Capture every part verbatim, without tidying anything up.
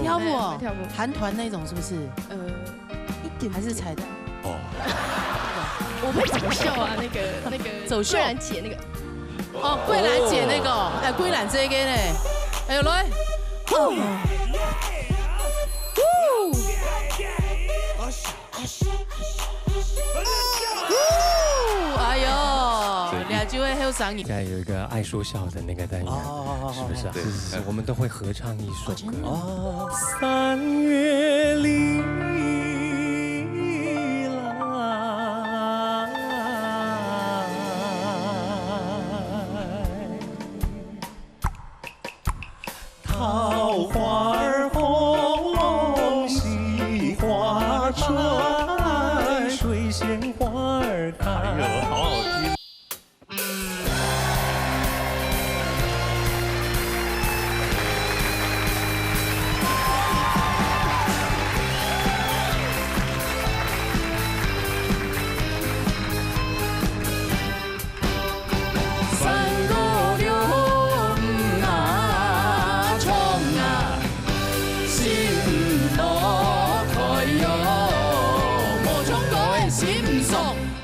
跳舞哦，哎，会跳舞。韩团那种是不是？呃，一点点。还是彩蛋？哦。我会走秀啊，那个，那个走秀。桂瀾姐那个。哦，桂瀾姐那个哦，哎，桂瀾这个呢？哎呦，来，呼，呼。 哎呦，两位后生人。现在有一个爱说笑的那个单元，哦，是不是啊？对。是是是，我们都会合唱一首歌。哦。三月里来。 桃花儿红，梨花春开，水仙花儿开。哎呦，好好听。 山歌了，嗯啊，唱啊，心花開喲，無唱歌个心酸。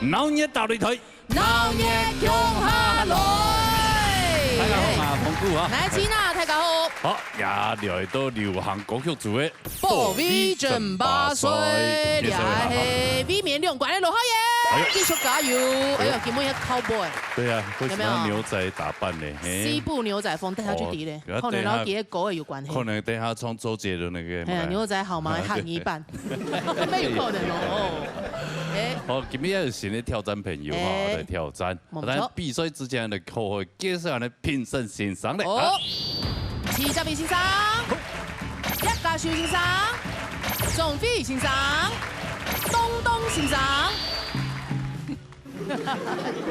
鬧熱大擂台，鬧熱共下來。大家好，我係彭古啊。來，Gina，大家好。好，也來到流行歌曲組个 保衛爭霸賽，這下係衛冕兩冠个羅浩爺，哎呦。繼續加油！哎呦。哎呦，今晡日cowboy。對啊，為什麼要牛仔打扮呢？有沒有？嘿。西部牛仔風，等下去提咧，哦，可能摎佢个歌仔有關係。可能等下唱周杰倫那個。哎呀，牛仔好嗎？還有一半，沒有可能哦。哎。好，今日有新个挑戰朋友哈，哎。來挑戰。 無錯。但比賽之前呢，可以介紹下評審先生咧。哦，啊。徐嘉明先生、葉嘉修先生、鍾飛先生、東東先生。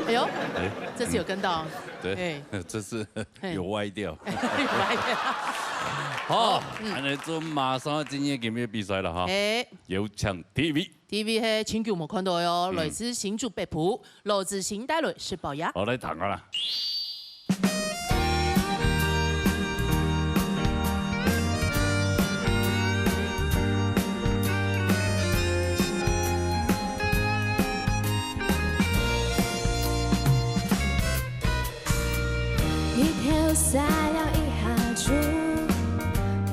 哎呦，哎。這次有跟到。對，哎。這次有歪掉。嘿。有歪掉。好，嗯。恁樣就馬上要進入今日比賽了哈。哎。有請第一位。 第一位係真久無看到个哦，嗯。來自新竹北埔，羅志興帶來食飽夜。好，來聽下啦。 日頭曬了一下就，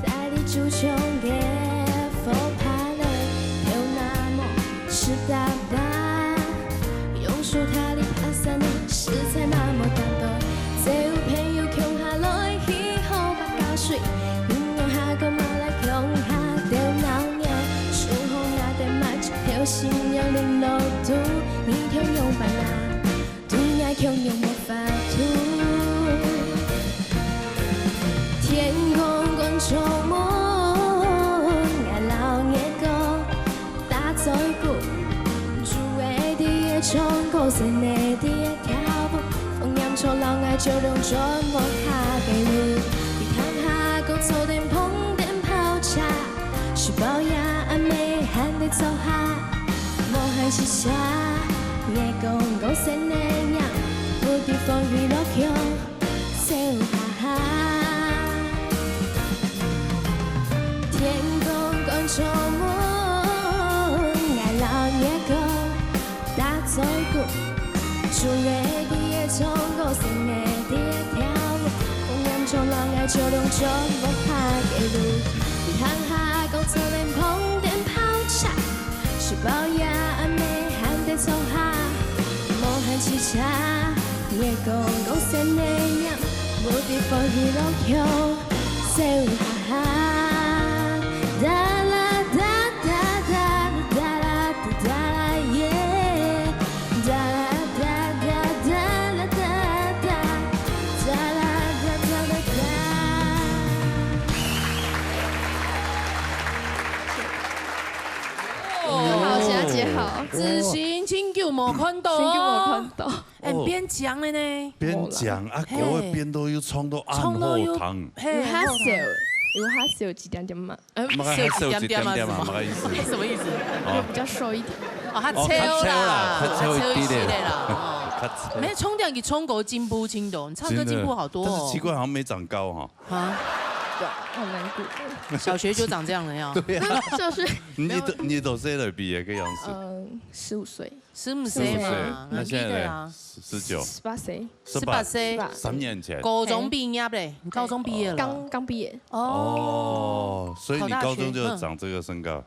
大地就像个火盆仔，頭那毛濕噠噠，用手䌈哩拍散仔，實在嘛無擔當。做朋友共下來去喝白開水，恁樣下個嘛來共下鬥鬧熱，手䟘啊得嘛一條心樣零落肚，你共樣辦啊？ 對𠊎共樣無法度。天光光出門，𠊎摎月光打嘴鼓，豬仔在該唱歌，仙仔在該跳舞，風炎著摎𠊎照亮轉屋下个路。你聽下，講坐等碰等泡茶，食飽夜，阿姆還在灶下。 無閒時節，月光光星仔亮，無地方去落腳，笑哈哈。天光光出門，𠊎摎月光打嘴鼓，豬仔在該唱歌，仙仔在該跳舞，風炎著摎𠊎照亮轉屋下个路。你聽下，講坐等碰等泡茶， 食飽夜，阿姆還在灶下，無閒時節，月光光星仔亮，無地方去落腳，笑哈哈。噠啦噠噠噠啦噠啦噠噠啦耶，噠啦噠噠噠啦噠噠，噠啦噠噠噠噠。 好，佳姐好。子欣，真久無看到哦。真久無看到。哎，哦。變靚了呢。變靚啊，嘿。歌仔變到又唱到恁好聽。唱到又，嘿，有較瘦，有較瘦一點點嘛。呃，麼个還瘦一點點啊？瘦一點點啊，是嗎？麼个意思？什麼意思？哦。有比較瘦一點。哦，較瘦啦，哦，較瘦啦，較瘦一點啦。較瘦一些啦，哦。較瘦。沒有，重點，你唱歌進步真多，你唱歌進步好多哦。真的，但是奇怪，好像沒長高哈。 啊？好难过。小学就长这样了呀？对呀，就是你都你都几岁了毕业个样子？嗯，十五岁。十五岁嘛，十五岁，那现在呢？十九，十八岁，十八岁，三年前，高中毕业嘞，你高中毕业了，刚刚毕业。哦，所以你高中就长这个身高。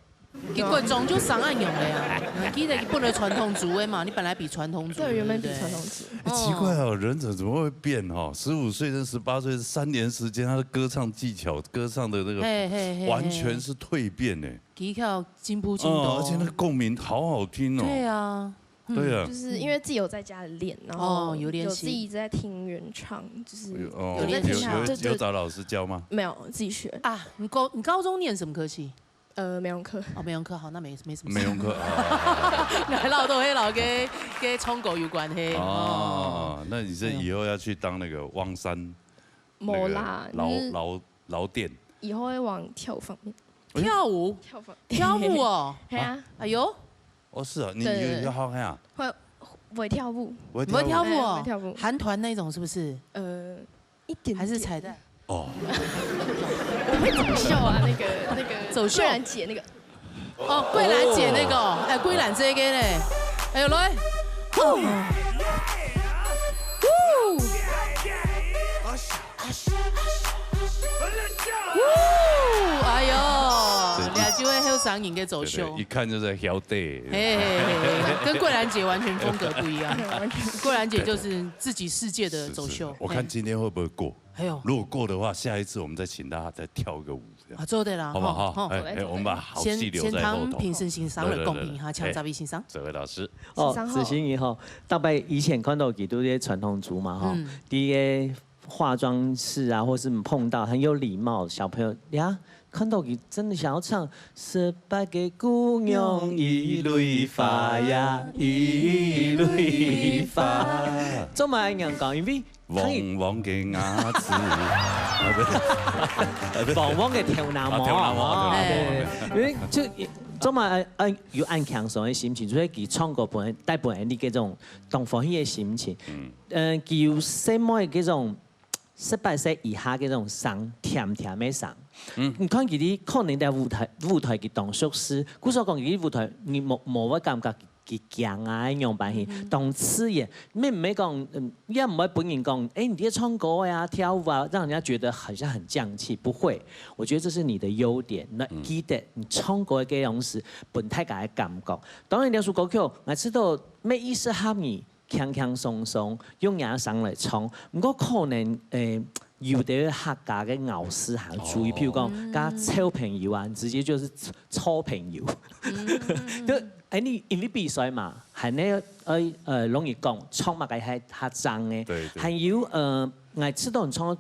結果中就上岸用了呀。记得你本来传统族的嘛，你本来比传统族，对，原本比传统族。哎，奇怪哦，人怎怎么会变哈？十五岁跟十八岁是三年时间，他的歌唱技巧、歌唱的那个，嘿嘿嘿嘿，完全是蜕变呢。技巧进步进多，哦，而且那个共鸣好好听哦。对啊，对啊，就是因为自己有在家里练，然后哦，有练习，有自己在听原唱，就是有哦，有在听他，有有对对，有找老师教吗？没有，自己学。啊，你高你高中念什么科系？ 呃，美容科。哦，美容科，好，那没没什么事。美容科啊，来老豆黑老跟跟冲狗有关系哦。哦，那你这以后要去当那个汪山，没啦，那个老就是老老店。以后会往跳舞方面。哎呦，跳舞，跳舞方面。跳舞哦，哎呀，哎呦，哦是啊，你对对对，有有好看啊？会会跳舞，会跳舞，会跳舞哦，哎，会跳舞，韩团那种是不是？呃，一点点还是彩带？ 哦，我会走秀啊，那个那个走秀，桂兰姐那个。哦，桂兰姐那个，哎，桂兰这个嘞，哎呦来，呼，呼，呼，哎呦，两位后生人个走秀，一看就是晓得，嘿嘿嘿，跟桂兰姐完全风格不一样。桂兰姐就是自己世界的走秀，我看今天会不会过？ 哎呦，如果过的话，下一次我们再请大家再跳个舞，这样啊，做得啦，好不好？哎哎，我们把好戏留在后头。先先听评审先生来公平哈，请这位先生。这位老师，哦，子欣怡哈，大概以前看到几多些传统族嘛哈，第一化妆室啊，或是碰到很有礼貌小朋友呀，看到你真的想要唱十八个姑娘一蕊花呀，一蕊花，做么恁样讲？因为 黃黃个牙齒，黃黃个頭那毛，啊頭那毛，頭那毛，哎，因為就做麼啊有恁輕鬆个心情，所以佢唱歌本來帶本來你這種當歡喜个心情，嗯，佢有細妹這種十八歲以下這種聲甜甜个聲，嗯，你看佢可能在舞台舞台佢當熟悉，故所講佢舞台你無無會感覺 佢驚啊，恁樣般去，當自然。你毋係講，嗯，也毋會分人講，哎，你在唱歌呀、跳舞啊，讓人家覺得好像很降氣，不會。我覺得這是你的優點。那記得你唱歌个樣式，分大家个感覺。當然，這首歌曲，𠊎知道乜意思合你，輕輕鬆鬆，用人聲來唱。毋過可能，誒，有的客家个咬字還注意，譬如講，跟小朋友啊，直接就是臭朋友。就 哎，你因為比賽嘛，還呢，呃，呃，容易講，唱麼个還較正个。對對。還有，呃，𠊎知道你唱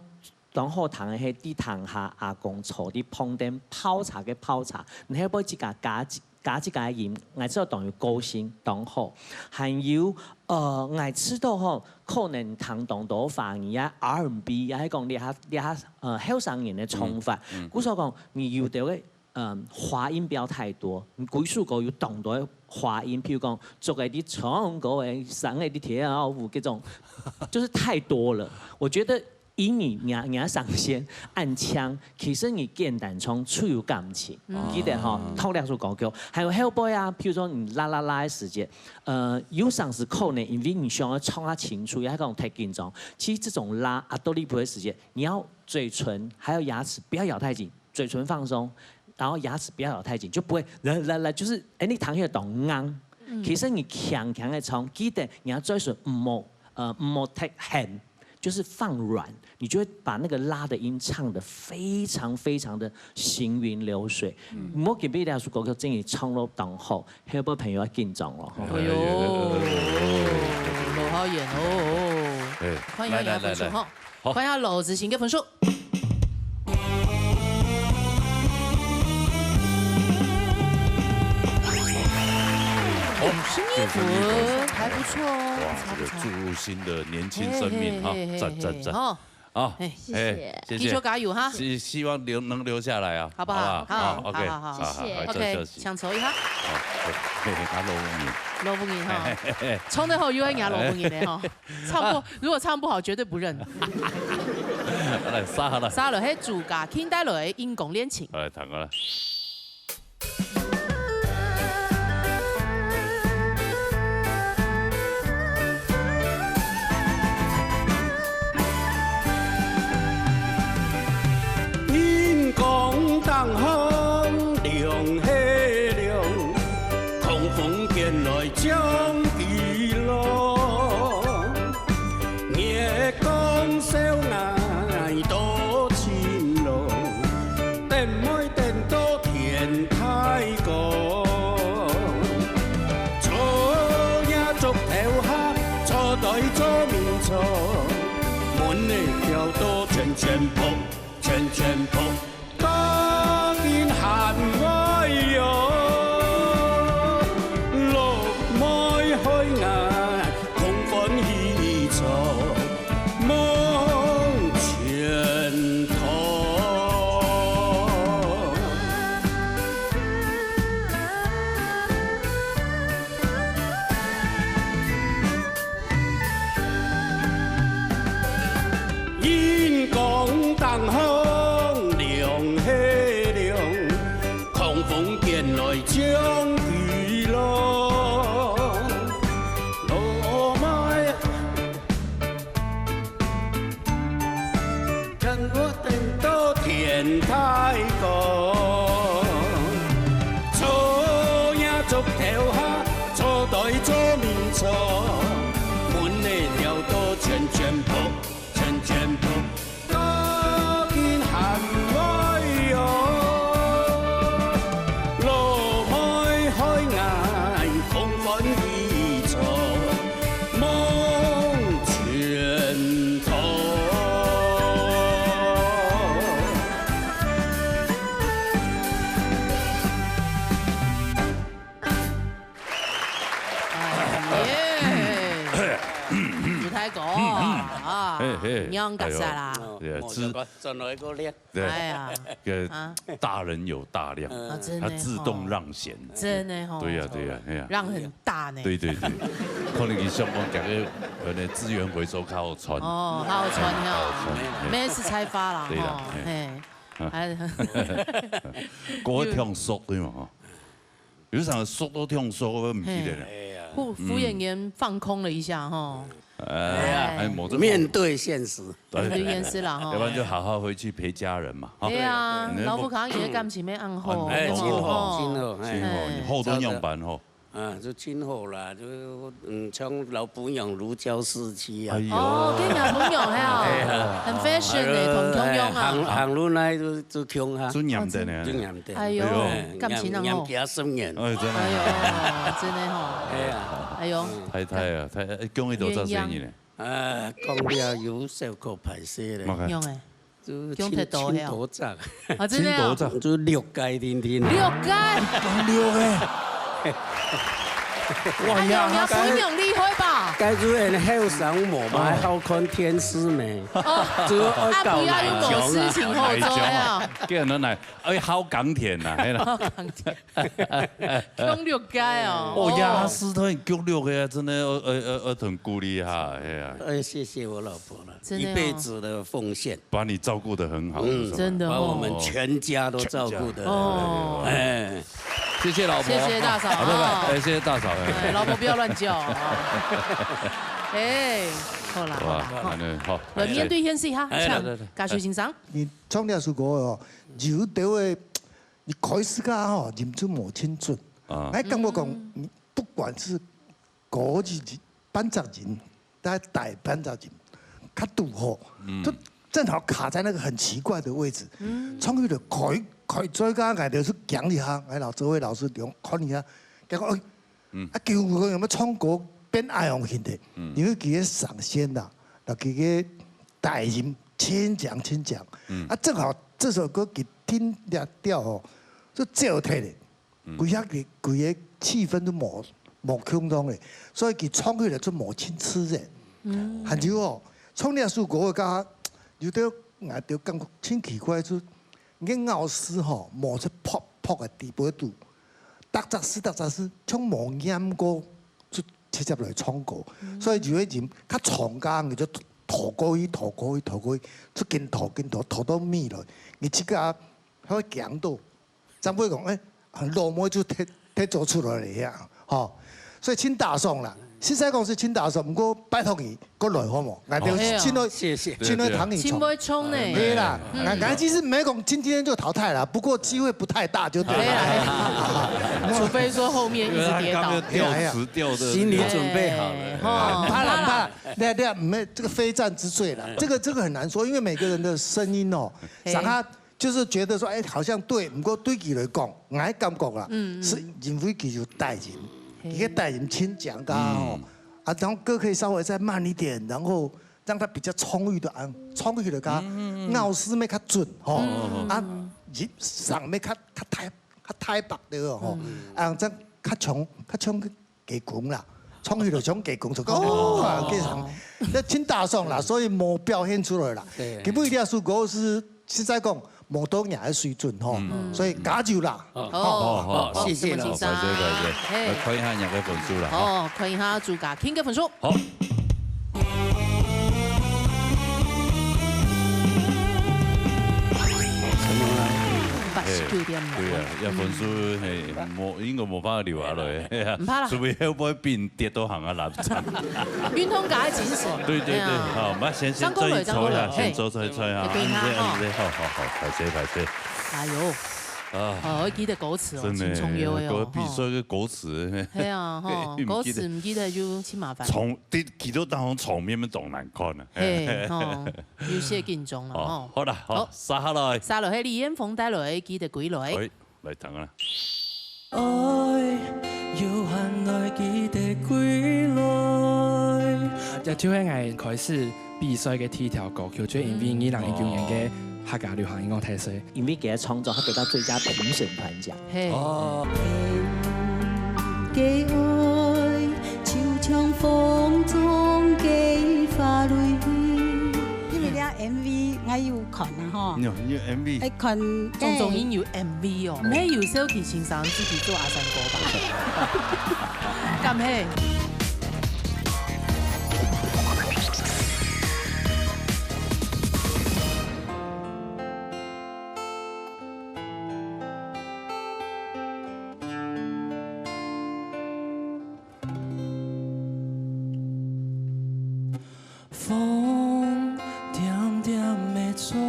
當好聽个，係在廳下阿公坐在旁邊泡茶个泡茶，你後背自家加一加一个音，𠊎知道當有個性，當好。還有，呃，𠊎知道吼，可能聽當多華語啊、R and B啊，係講這下這下，呃，後生人个唱法。嗯嗯。故所講，你有兜个 嗯，滑音不要太多。你歸首歌有當多个滑音，譬如講，足个你唱歌个，聲个你跳舞，這種，就是太多了。我覺得以你，你啊，你啊上線恁強，其實你簡單唱最有感情。記得吼，唱兩首歌曲，還有後背啊，譬如說你啦啦啦个時節，呃，有常時可能因為你想要唱較清楚，也講太緊張，其實這種啦啊，到裡背个時節，你要嘴唇還有牙齒不要咬太緊， 嘴唇放鬆，然後牙齒不要咬太緊，就不會啦啦啦，就是哎，你彈起來當硬。其實你輕輕个唱，記得你要嘴唇毋好，呃，毋好太絚，就是放軟，你就會把那個啦的音唱得非常非常的行雲流水。毋好緊逼這首歌曲真的唱到當好，後背朋友要緊張了吼。哎呦，羅浩演哦，哎，歡迎來來來來，分數哈，好，歡迎羅子晴个分數。 哦，十一分，還不錯哦，哇，這個注入新的年輕生命哈，嘿嘿嘿嘿讚讚讚。哦，好，哎，谢谢。哎，谢谢。继续加油哈。希，希望留，能留下来啊，好不好？好不好？好，好，OK，好，好，好。好，谢谢。好，好，OK，这休息。请坐一下。好，嘿，嘿，他落不明。落不明哈。嘿，嘿，嘿。唱得好，又要人家落不明的哈。唱不，如果唱不好，绝对不认。好了，杀好了。杀了，嘿，主家听带来，因公恋情。好，来，唱过来。 人讲东风凉是凉，狂风卷来将军郎。月光熹夜多情郎，等妹等到天太光。 坐呀竹头下，坐对做面坐，门儿跳到全全扑，全全扑，多金喊我哟。落妹海外，空欢喜坐，梦全托。 人讲东风凉是凉，狂风卷来将军郎。落妹 等我等到天太光。坐呀竹头下，坐对做面坐，门儿跳到全全扑，全全扑，多金喊我哟。落妹海外，空欢喜坐， 梦全托。哎耶！舞台歌啊，嘿，嘿，娘家煞啦。哎呦。对，哦，转来个练。 对，哎呀，个啊。大人有大量，啊，真的他自动让贤。吼。真的吼。对呀，对呀，哎呀。让很大呢。对，对，对。可能佢想讲，讲个，可能资源回收较好赚。哦，好好赚，嘿。好好赚，嘿。咩是采花啦，对啦，吼，嘿。嘿。啊。哎。歌会听熟，对嘛，吼。有一场熟都听熟，我毋记得了。嘿。哎呀。服，服务员放空了一下，吼。哎呀，哎，哎，某种面对现实。 对，对，对，也是啦，吼。要不然就好好回去陪家人嘛，哈。对啊，对，对。老婆可能也感情没安好，哎，今后，吼。今后，哎。今后，你后都样板吼。啊，就今后啦，就，嗯，像老朋友如胶似漆啊。哎呦。哦，跟老朋友还好，哎呀。很fashion的，同，同样啊。哎，行，行路那就，就穷哈。就黏的呢。就黏的。哎呦，哎，感情啊，吼。黏，黏几十年。哎，真的。哎呦，真的吼。哎呀。哎呦。太太啊，太，哎，恭喜多少岁呢？鸳鸯。 啊，讲了有小可歹势咧。嘛个。用诶，就用忒多了。青，青头仔。啊，真的啊。青头仔。就六屆定定。六屆？讲六个。哇，哎呦，呀，你要分享厉害吧？该主人后生无嘛，哦。好看电视没？哦。就爱搞奶啊，不要用我事情后做呀。奶啊，叫人来，哎，好港铁呐，嘿啦。好港铁。 用六个哦。哦，雅斯特用六个啊，真的，呃，呃，呃，很鼓励哈，哎呀。哎，谢谢我老婆了，真的哦。一辈子的奉献。把你照顾得很好，嗯，是吧？真的哦。把我们全家都照顾得很好。全家。哦。哎。谢谢老婆。谢谢大嫂啊。啊，不，不，哎，谢谢大嫂，哎。哎，老婆不要乱叫啊。哎，好啦，好啦，哇，好。那，那，好，来，面对现实哈，哎，来，来，来。请，嘉许先生。你唱这首歌哦，有的位 你开始个吼，音准無清楚。啊。𠊎感覺講，嗯。你不管是高級人、班長人，大、大班長人，較堵吼，嗯。就正好卡在那個很奇怪的位置。嗯。唱起來開、開嘴个，𠊎就是講一下，哎，老，這位老師，你看一下，結果，哎，嗯。啊，結果有沒有唱歌變愛用型的？嗯。因為佢个上線啦，那佢个大音清強清強。嗯。啊，正好這首歌佢定了調吼，就走忒咧。 嗯。規下个，規个氣氛都無、無共樣咧，所以佢唱起來就無清楚咧。嗯。還有哦，唱這首歌个，有兜𠊎就感覺真奇怪，就你个咬字吼，無在噗噗个地步肚，逐隻字逐隻字像無念過，就直接來唱歌。所以有个人較長个，你就拖過去，拖過去，拖過去，就緊拖緊拖，拖到尾了，你自家還會驚到。 長輩講，哎，老妹就提提早出來了呀，吼。所以真打爽啦，實在講是真打爽，毋過拜託你過來好無？𠊎兜好。真愛，謝謝。真愛聽你唱。真會唱呢。對啦，嗯。𠊎，𠊎其實沒講今天就淘汰了，不過機會不太大就對了。對啦。除非說後面一直跌倒。因為他剛剛那個調詞調的，心理準備好了。哎，吼，毋怕啦，毋怕啦，那，那，沒，這個非戰之罪啦，這個，這個很難說，因為每個人的聲音哦，嘿。像他 就是覺得說，哎，好像對，毋過對佢來講，𠊎感覺啦，嗯，嗯。是因為佢有帶音，嘿。佢个帶音真強个吼，嗯。啊，然後歌可以稍微再慢一點，然後讓它比較充裕的，啊，充裕的歌，嗯，嗯，嗯。咬字愛較準吼，嗯。啊，入聲愛較，較大，較大白的吼，嗯。啊，這樣較像，較像 雞公啦，唱起來像雞公，就講，哦。哦，雞公，那真打爽啦，所以無表現出來啦。對。今晡日這首歌是實在講，無到若个水準吼，嗯。所以加油啦。哦。好，好，好，謝謝老師。好，謝謝。好，謝謝。嘿。來看一下若个分數啦，哈。哦，看一下朱家欽个分數。好。八十九點五。嘿，對啊，這分數，嘿，無，應該無法度留下來。 係啊，毋怕啦。除非後尾比人跌到行啊，垃圾。運動家个精神。對，對，對，哎呀。好，那先，先上過了，坐一坐一下，上過了，先坐，坐一坐一下。嘿。對啊，嗯，對，吼。嗯，對，好，好，好，歹勢，歹勢。哎喲。啊。哦，愛記得歌詞哦，真的，真重要的哦，各位比賽个歌詞。吼。係啊，吼，毋記得。歌詞毋記得就真麻煩。場，在，企到當中場面當難看啊。嘿，吼，有些緊張了，哦，吼。好啦，好，好。續下來。續落去李彥峰帶來个《記得歸來》。喂。 來聽啊。愛，有限來記得歸來。這就係𠊎開始比賽个第一條歌曲，就因為二零一九年个客家流行音樂大賽。因為佢个創作，佢得到最佳評審團獎。嘿。哦。 因為這M V𠊎有看啊吼。你有，你有M V？愛看，總總音有M V哦，毋係由小琪先生自己做阿三哥吧？敢係？風恬恬仔吹，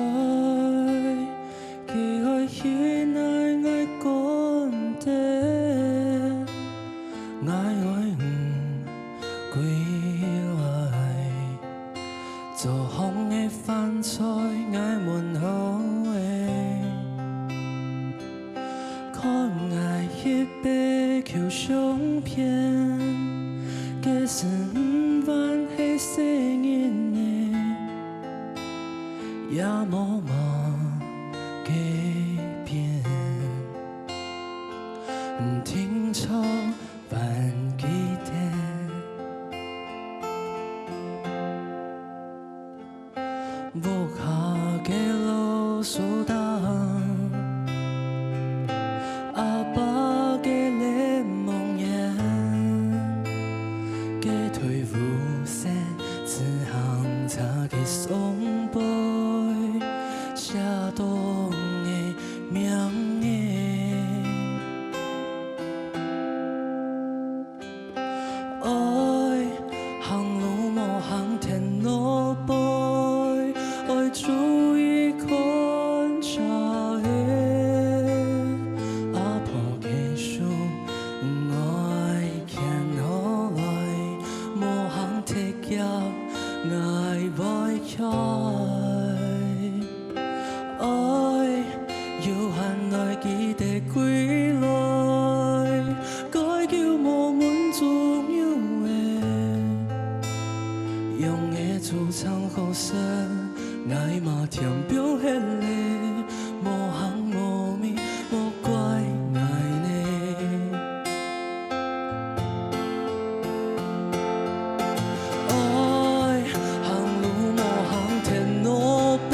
佢愛去哪，𠊎管得，𠊎愛你歸來。 做好个飯菜，𠊎燜好咧。看𠊎一擺舊相片，該時毋還係細人仔，也無麼个變。定著 還記得。屋下个老樹頂，阿爸个檸檬園，該台無線自行車个送杯，寫到𠊎名仔。 愛行路莫行田路背，愛注意看車仔。阿婆个手，𠊎牽好來，莫行忒遽，𠊎會㧡。 愛，有限來記得歸來，該久無問自由仔，用个主張好勢，𠊎嘛添放忒咧，無行無味，莫怪𠊎呢。 愛，行路莫行田路背，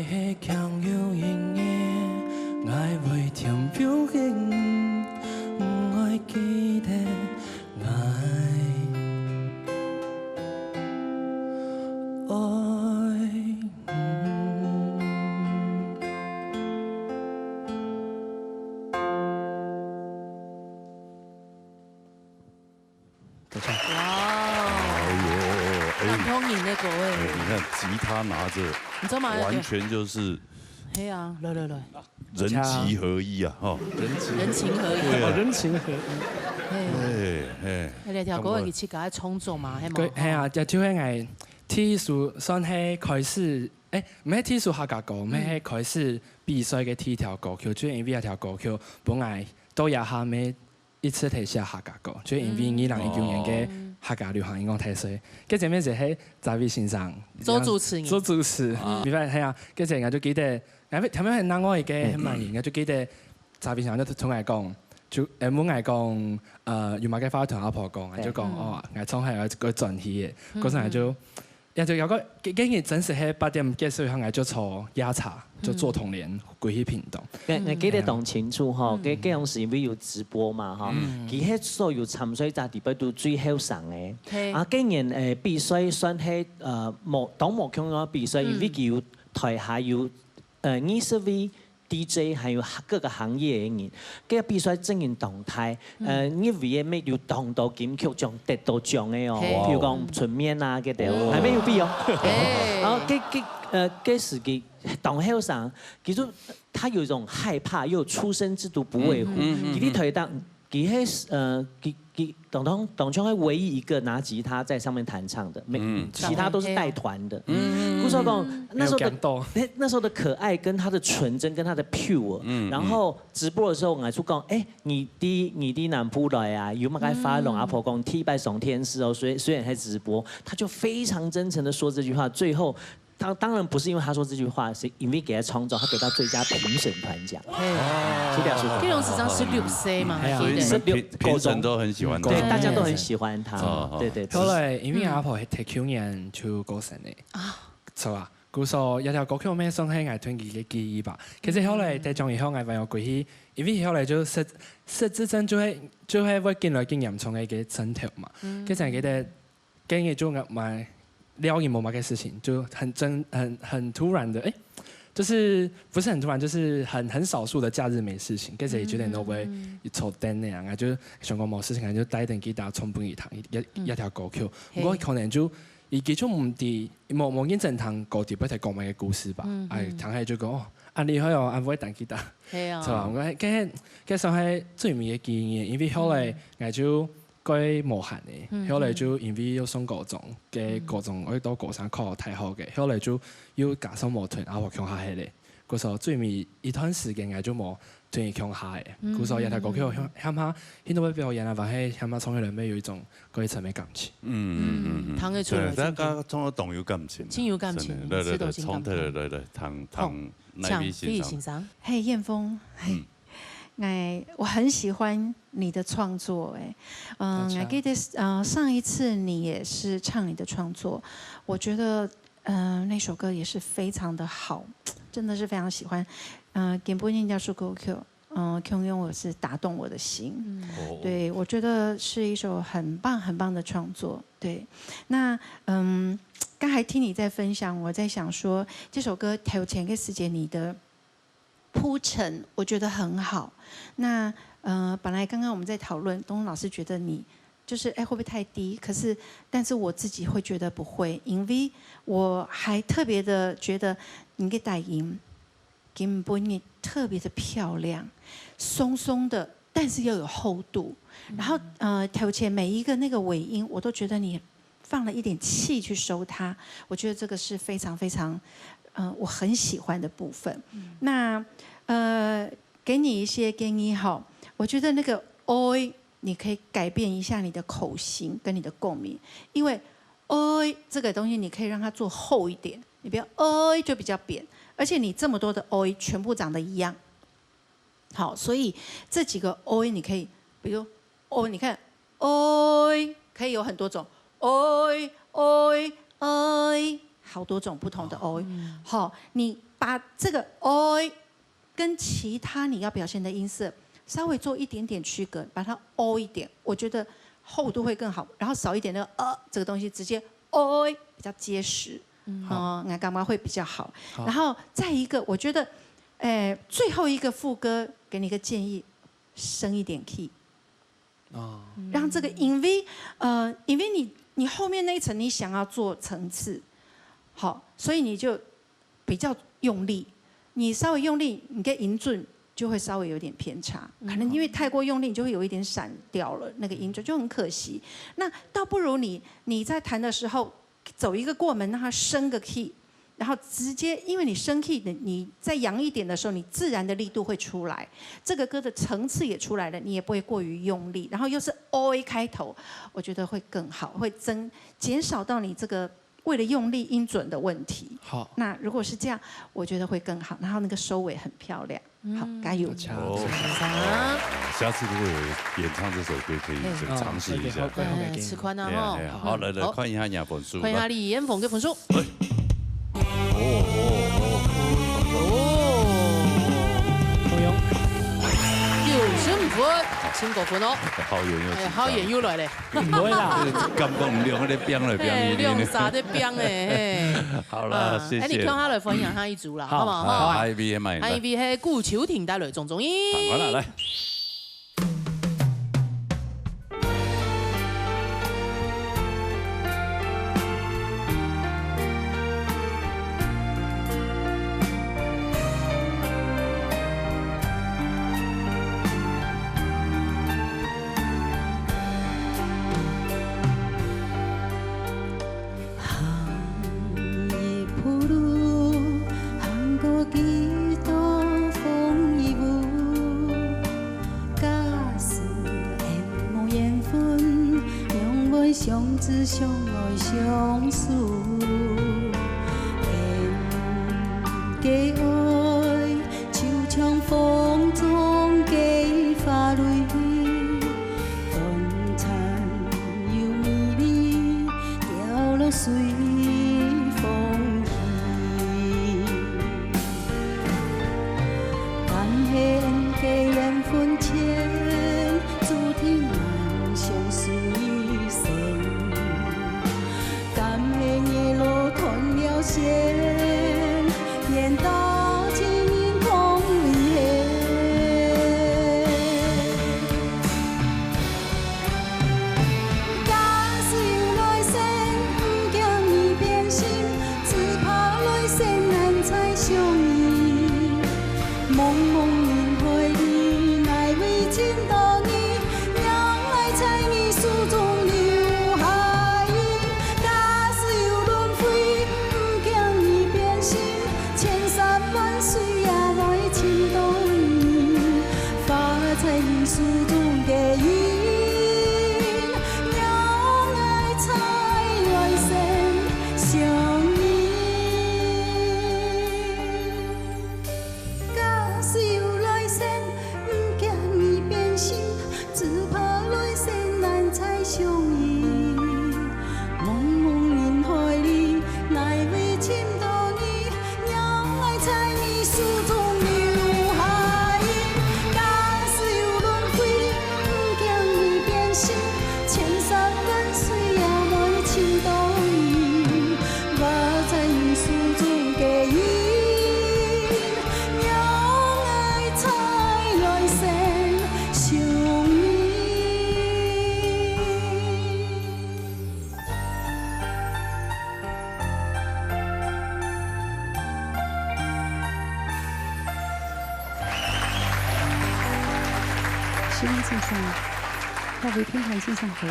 係強有形个，𠊎會添有形，毋愛記得𠊎愛你。哇哦，哎呦，哎，很通灵的各位。哎，你看吉他拿着，你知道吗？完全就是，哎呀，来来来，人吉合一啊，哈，人吉，人情合一，对啊，哦，人情合一，哎，哎，哎，哎，你听过自家个创作嘛，系嘛？对，哎呀，这就系我第一首算系开始，哎，毋系第一首客家歌，毋系开始比赛个第一条歌曲，就因为这条歌曲本来到这下乜 一直在写客家歌，就因为二零一九年个客家流行音乐大赛，个前面就係查理先生做主持人，做主持，明白系啊，个前我就记得，因为前面很难我一个很满意，我就记得查理先生就同我讲，就呃问我讲，呃有冇个话同阿婆讲，就讲哦，我从海有个转题个，过上来就。 也就有个，今日真实系八点结束以后，𠊎就坐夜车，就坐统联归去屏东。𠊎𠊎记得当清楚吼，嗯，搿搿样是因为有直播嘛吼，嗯，其实所有参赛者里背都最后生个。嘿，啊，今年诶比赛算系呃无当无共样个比赛，因为佢有台下有呃二十位 D J，还有各个行业个人，搿个比赛真正当大。呃，入围个乜有当多金曲奖得到奖个哦，比如讲春面啊，搿个，还没有比哦。然后搿搿呃，搿时期当后生，其实他有一种害怕，又初生之犊不畏虎。佢个台当，佢个呃，佢佢当当当中个唯一一个拿吉他在上面弹唱的，没，其他都是带团的。故所讲，那时候的那那时候的可爱跟他的纯真跟他的 pure，然后直播的时候，我还说讲，哎，你第你第南部来啊，有没有发龙阿婆讲第一拜上电视哦？虽虽然在直播，他就非常真诚的说这句话，最后。他当然不是因为他说这句话，是因为给他创造，他得到最佳评审团奖。嘿，是这样说。这种是张十六岁嘛，还记得？所以你们评评审都很喜欢他。对，大家都很喜欢他。对对对。后来因为阿婆在去年就过身了啊，是吧？ 故所這條歌曲乜算係𠊎同佢个記憶吧。其實後來得獎以後，𠊎還有歸去，因為後來就失失智症就係就係會緊來緊嚴重个一個症頭嘛。其實記得今日就蠻了解無麼个事情，就很真很很突然的，誒，就是不是很突然，就是很很少數的假日沒事情，其實也九點多會一抽燈那樣啊，就想講無事情，就帶等吉他衝分佢彈一一一條歌曲。不過可能就 佢佢就毋知，無無認真聽歌詞背後講麼个故事吧。哎，聽下就講哦，恁厲害哦，恁會彈吉他，係啊，係吧？𠊎該該算係最美个記憶，因為後來𠊎就該無閒个，後來就因為又上高中，該高中愛到高三考大學个，後來就又加上無同阿婆共下歇咧。 故所最尾一段時間𠊎就無同佢共下个，故所這條歌曲喊喊下，去到表演啊，還係喊下唱起來，乜有一種過一層个感情。嗯，聽得出來，大家唱到當有感情，真有感情，來來來，唱得來來來，聽聽，請畢先生。嘿，燕峰，嘿，哎，我很喜歡你的創作，哎，嗯，我記得，呃，上一次你也是唱你的創作，我覺得 嗯，那首歌也是非常的好，真的是非常喜歡。嗯，今晡日這首歌曲，嗯，共樣也是打動我的心。對，我覺得是一首很棒很棒的創作。對，那嗯，剛才聽你在分享，我在想說這首歌頭前个時節你的 鋪陳，我覺得很好。那呃，本來剛剛我們在討論，東東老師覺得你就是哎會不會太低？可是，但是我自己會覺得不會，因為我還特別的覺得你个低音，今晡日特別的漂亮，鬆鬆的，但是又有厚度。然後呃，頭前每一個那個尾音，我都覺得你 放了一點氣去收它，我覺得這個是非常非常，呃，我很喜歡的部分。那呃，給你一些建議哈，我覺得那個 oi，你可以改變一下你的口型跟你的共鳴，因為 oi 這個東西你可以讓它做厚一點，你不要 oi 就比較扁，而且你這麼多的 oi 全部長得一樣。 好，所以這幾個 oi 你可以，比如 oi，你看 oi 可以有很多種，oi oi oi，好多种不同的 oi。好，你把这个 oi 跟其他你要表现的音色稍微做一点点区隔，把它 oi 一点，我觉得厚度会更好。然后少一点那个呃这个东西，直接 oi 比较结实，哦，那干嘛会比较好？然后再一个，我觉得，诶，最后一个副歌给你一个建议，升一点 key。 哦，让这个，因为呃，因为你你后面那一层你想要做层次，好，所以你就比较用力，你稍微用力，你的音准就会稍微有点偏差，可能因为太过用力，你就会有一点闪掉了，那个音准就很可惜。那倒不如你你在弹的时候走一个过门，让它升个 key，然后直接，因为你升 key 的，你再扬一点的时候，你自然的力度会出来，这个歌的层次也出来了，你也不会过于用力，然后又是 oi 开头，我觉得会更好，会增减少到你这个为了用力音准的问题。好，那如果是这样，我觉得会更好，然后那个收尾很漂亮。好，加油！加哦油！下次如果有演唱这首歌，可以尝试一下。好，好，好，哎，試看啊吼。哎呀，好，来来好看一下你的分数。看一下李嫣凤个分数。哦哦哦，好用，九十五分，升五分哦。哦，好远又哎，好远又来嘞，不会啦，感觉两个在变来哎，变去两三个变哎，嘿。好了，谢谢。哎，你看下来分享下一组啦，好好不好？好哈，I V M ，I V 黑顾秋婷带来种种音。好了，来。希望敬上，各位听众敬上好。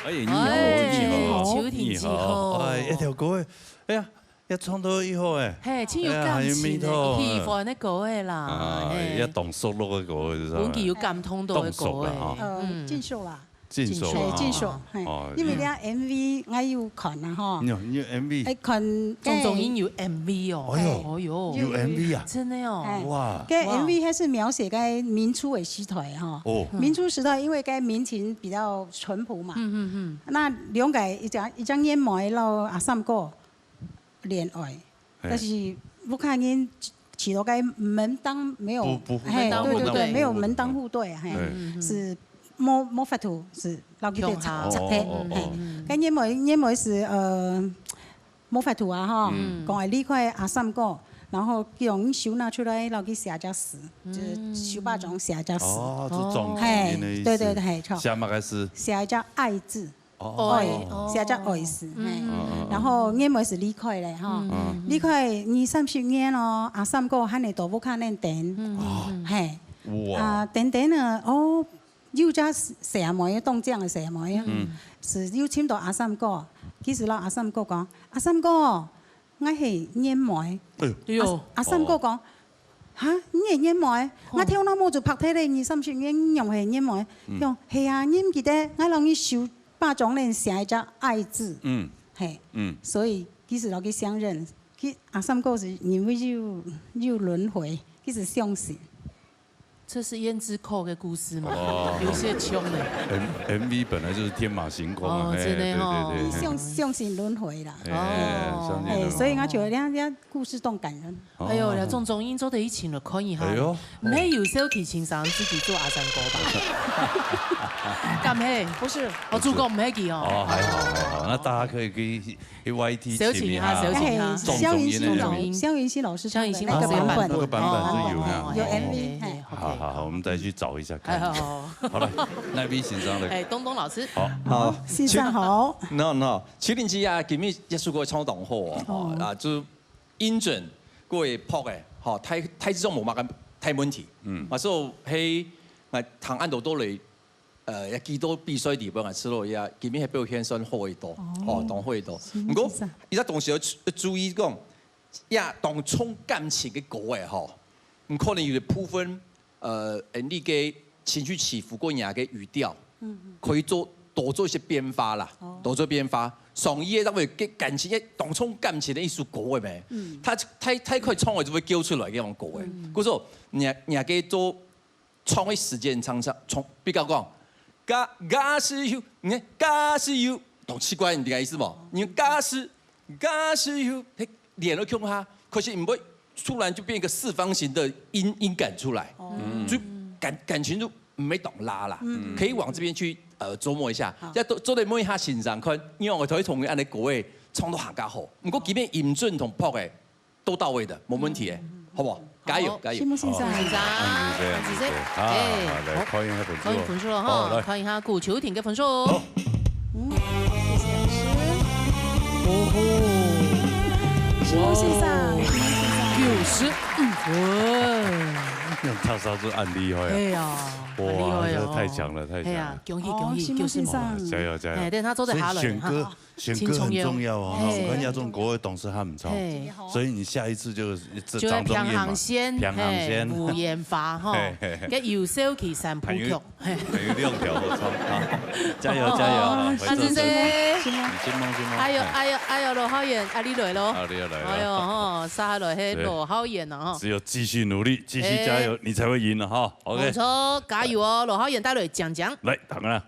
哎，你好，哎你好，秋婷姐你好，吼哎，一条歌，哎呀，要唱到以后哎，嘿，真有感情的，哎呀很有味道喜欢的歌的啦，啊，嘿要懂熟络的歌，是吧？文艺有感动到的歌动手了啊的，呃，嗯进修啦，进修嘿啊，哎，进修，嘿哦，因为咧M V𠊎有看啊吼，你有你有M V，哎看，种种音有M V哦，哎呦哦哟，有M V啊，哎真的哦，哇，该哇 M V还是描写该民初的时代哈。哦，民初时代，因为该民情比较淳朴嘛，嗯嗯那兩个一张一张烟梅老阿三哥，戀愛，嘿。但是屋下人起到个門當沒有，不，不，嘿，門當戶對，對，對，對。沒有門當戶對，嘿，嘿。是無，無法度，是摎佢兜共下。拆，拆忒，哦，哦，哦，嘿。哦。該年尾，年尾是，呃，無法度啊，吼，嗯。講愛離開阿三哥，然後用手拿出來，摎佢寫隻詩，就是手巴掌寫隻詩。哦，就狀告人的意思。嘿，對，對，對，嘿，著。寫麼个詩？寫一隻愛字。 哦。愛，哦。寫隻愛字，嘿。嗯。嗯，嗯，嗯。然後年尾是離開咧，吼。嗯。離開二三十年咯，阿三哥還係在屋下等等。嗯。哦。嘿。哇。啊，等等呢，哦，有隻細妹，當靚个細妹啊，嗯。是有尋到阿三哥，其實摎阿三哥講：「阿三哥，𠊎係年妹。」哎喲。哎喲。阿，阿三哥講：哦。 「哈，你係年妹？哦。𠊎頭那毛就白忒咧，二三十年，你仰係年妹？」嗯。講：「係啊，你毋記得，𠊎摎你手巴掌咧寫一隻愛字。」嗯。嘿。嗯。所以，其實摎佢相認，佢阿三哥是認為有，有輪迴，佢就相信。這是胭脂扣个故事嗎？哦。有些窮呢。M-，MV本來就是天馬行空啊，哦，嘿，真的哦。對，對，對，嘿。相，相信輪迴啦。哎，哦。相信輪迴。哎，所以𠊎覺得這，這故事當感人。 哎喲，哦。這種中音做得一起了，可以哈。哎喲。毋係有小琪先生自己做阿三哥吧？敢係？不是。哦，主角毋係佢哦。哦，還好，還好。那大家可以去，去YT搜尋一下，搜尋一下。哎，眾中音的那個。蕭雲溪老師唱的那個版本。蕭雲溪老師版本。那個版本就有啊。哦，有MV，哎，哎。好，好，好，我們再去找一下看一下。哎，好，好，好。好了，那位先生呢？哎，東東老師。好。好。先生好。No，no，麒麟之下，今日這首歌唱得當好哦，哦。啊，就 音準，各位拍个，吼，大，大致上無麼个大問題。嗯。啊，所以，嘿，𠊎聽恁多都來，呃，也幾多比賽地方啊，試落呀，今日个表現算好一多，哦。吼，當好一多。是，毋過，是啊。有隻東西愛注，注意講，呀，當重感情个歌仔吼，毋可能有个部分 呃，你个情緒起伏，過你个語調，嗯，嗯。可以做，多做一些變化啦，哦。多做變化。上一个認為个感情，當重感情个一首歌仔咩？嗯。他太，太快唱了就會叫出來个那種歌仔。嗯。故所，你，你个做唱个時間長長，長，比較講，假，假使有，你看，假使有，當奇怪，你理解意思無？你假使，假使有，嘿， 連到共下，可是毋會突然就變一個四方形的音，音感出來，哦。就感，感情就毋會當拉啦，嗯。可以往這邊去，呃，琢磨一下。好。再多，做得問一下先生看，因為𠊎頭一同佢恁樣歌仔唱到客家好，毋過基本音準同拍个都到位的，無問題的，嗯。好不好？加油，好，加油。承蒙先生。承蒙先生。承蒙先生，承蒙先生。啊，哎，來，好。看一下分數。看分數了哈，好，來。看一下古秋婷个分數。好。 嗯，謝謝老師。哦吼。承蒙先生，承蒙先生。九十五分。用他燒出恁厲害啊。哎呀，哇，很厲害哦。這太強了，太強了。哎呀，恭喜，恭喜，哦，承蒙先生。九十五。哇，加油，加油。哎，但他做得下來，所以選歌，哈。選歌很重要哦。很重要。哎。我看亞中國的董事他很重要。哎。所以你下一次就，就愛張中燕嘛。平行線，平行線。哎，五言法，哈。嘿，嘿，嘿。跟有小琪三部曲。還有 還有兩條好唱啊！加油，加油啊！哦，回頭再見。啊，謝謝。承蒙，承蒙。哎喲，哎喲，哎喲，羅浩員，啊，你來咯。啊，你也來了。哎喲，吼，殺下來，嘿，對。羅浩員啊，吼。只有繼續努力，繼續加油，哎。你才會贏的哈。OK。無錯，加油哦，羅浩員帶來講講。來，好了。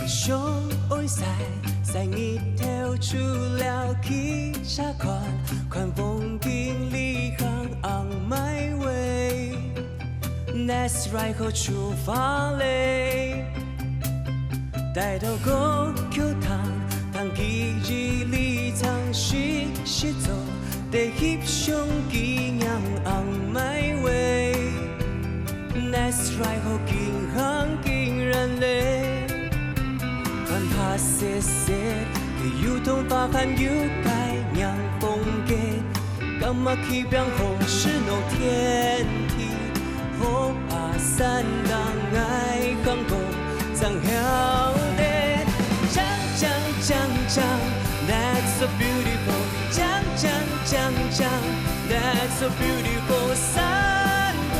想愛曬，曬日頭出了去，嗄看，看風景旅行on my way。Let's ride好出發嘞！戴到高級頭，聽記憶裡唱，實實做得翕相紀念on my way。Let's ride好緊行緊遠嘞！看白雪雪，佢有桐花還有該涼風个。 敢嘛去變好，係老天地，好爬山，當愛行過正曉得。鏘鏘鏘鏘，That's so beautiful。鏘鏘鏘鏘，That's so beautiful。山歌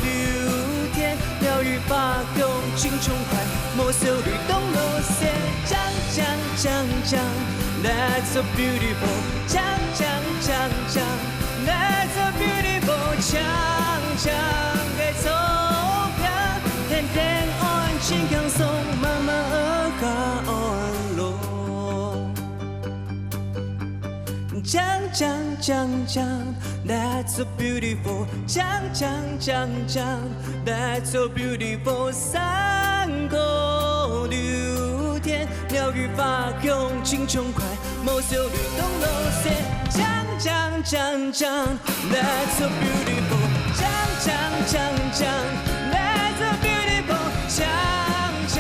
流天，鳥語花香盡暢快，無愁慮東路西。鏘鏘鏘鏘， That's so beautiful，靚靚靚靚，That's so beautiful，靚靚个草坪，天頂安靜輕鬆，慢慢仔較安樂。靚靚靚靚，That's so beautiful，靚靚靚靚，That's so beautiful，山歌流淌。 鳥語花香盡暢快，無愁綠燈路細，靚靚靚靚，That's so beautiful，靚靚靚靚，That's so beautiful，靚靚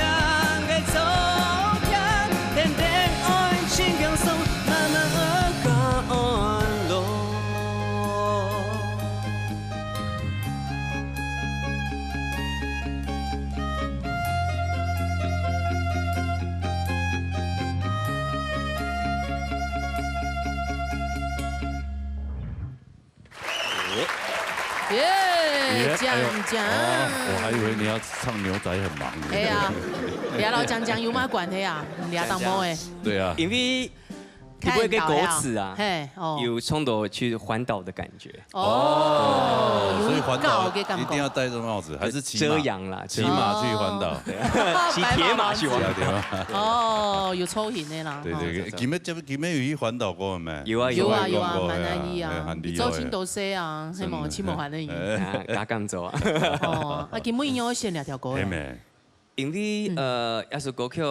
个草坪，天頂安靜輕鬆，慢慢仔較安樂。 耶，耶，讲讲。哎呦，哦，我还以为你要唱牛仔很忙呢。哎呀，你老讲讲有嘛关系啊？你当当忙哎。对啊。因为你不会给狗屎啊，嘿，哦。有冲动去环岛的感觉。哦，所以环岛有一个感觉。一定要戴着帽子，还是骑马？遮阳啦，骑马去环岛。对，骑铁马去环岛。白马王子。哦，有抽型的啦。对对对，吼。今日今日有去环岛过没？有啊有啊有啊，蛮难去啊，哎，很厉害。你做青头蛇啊，是吗？真的。青毛环的。哎。啊，刚刚走啊。哦，啊，今日有选两条歌。嘿没？因为呃，要是歌曲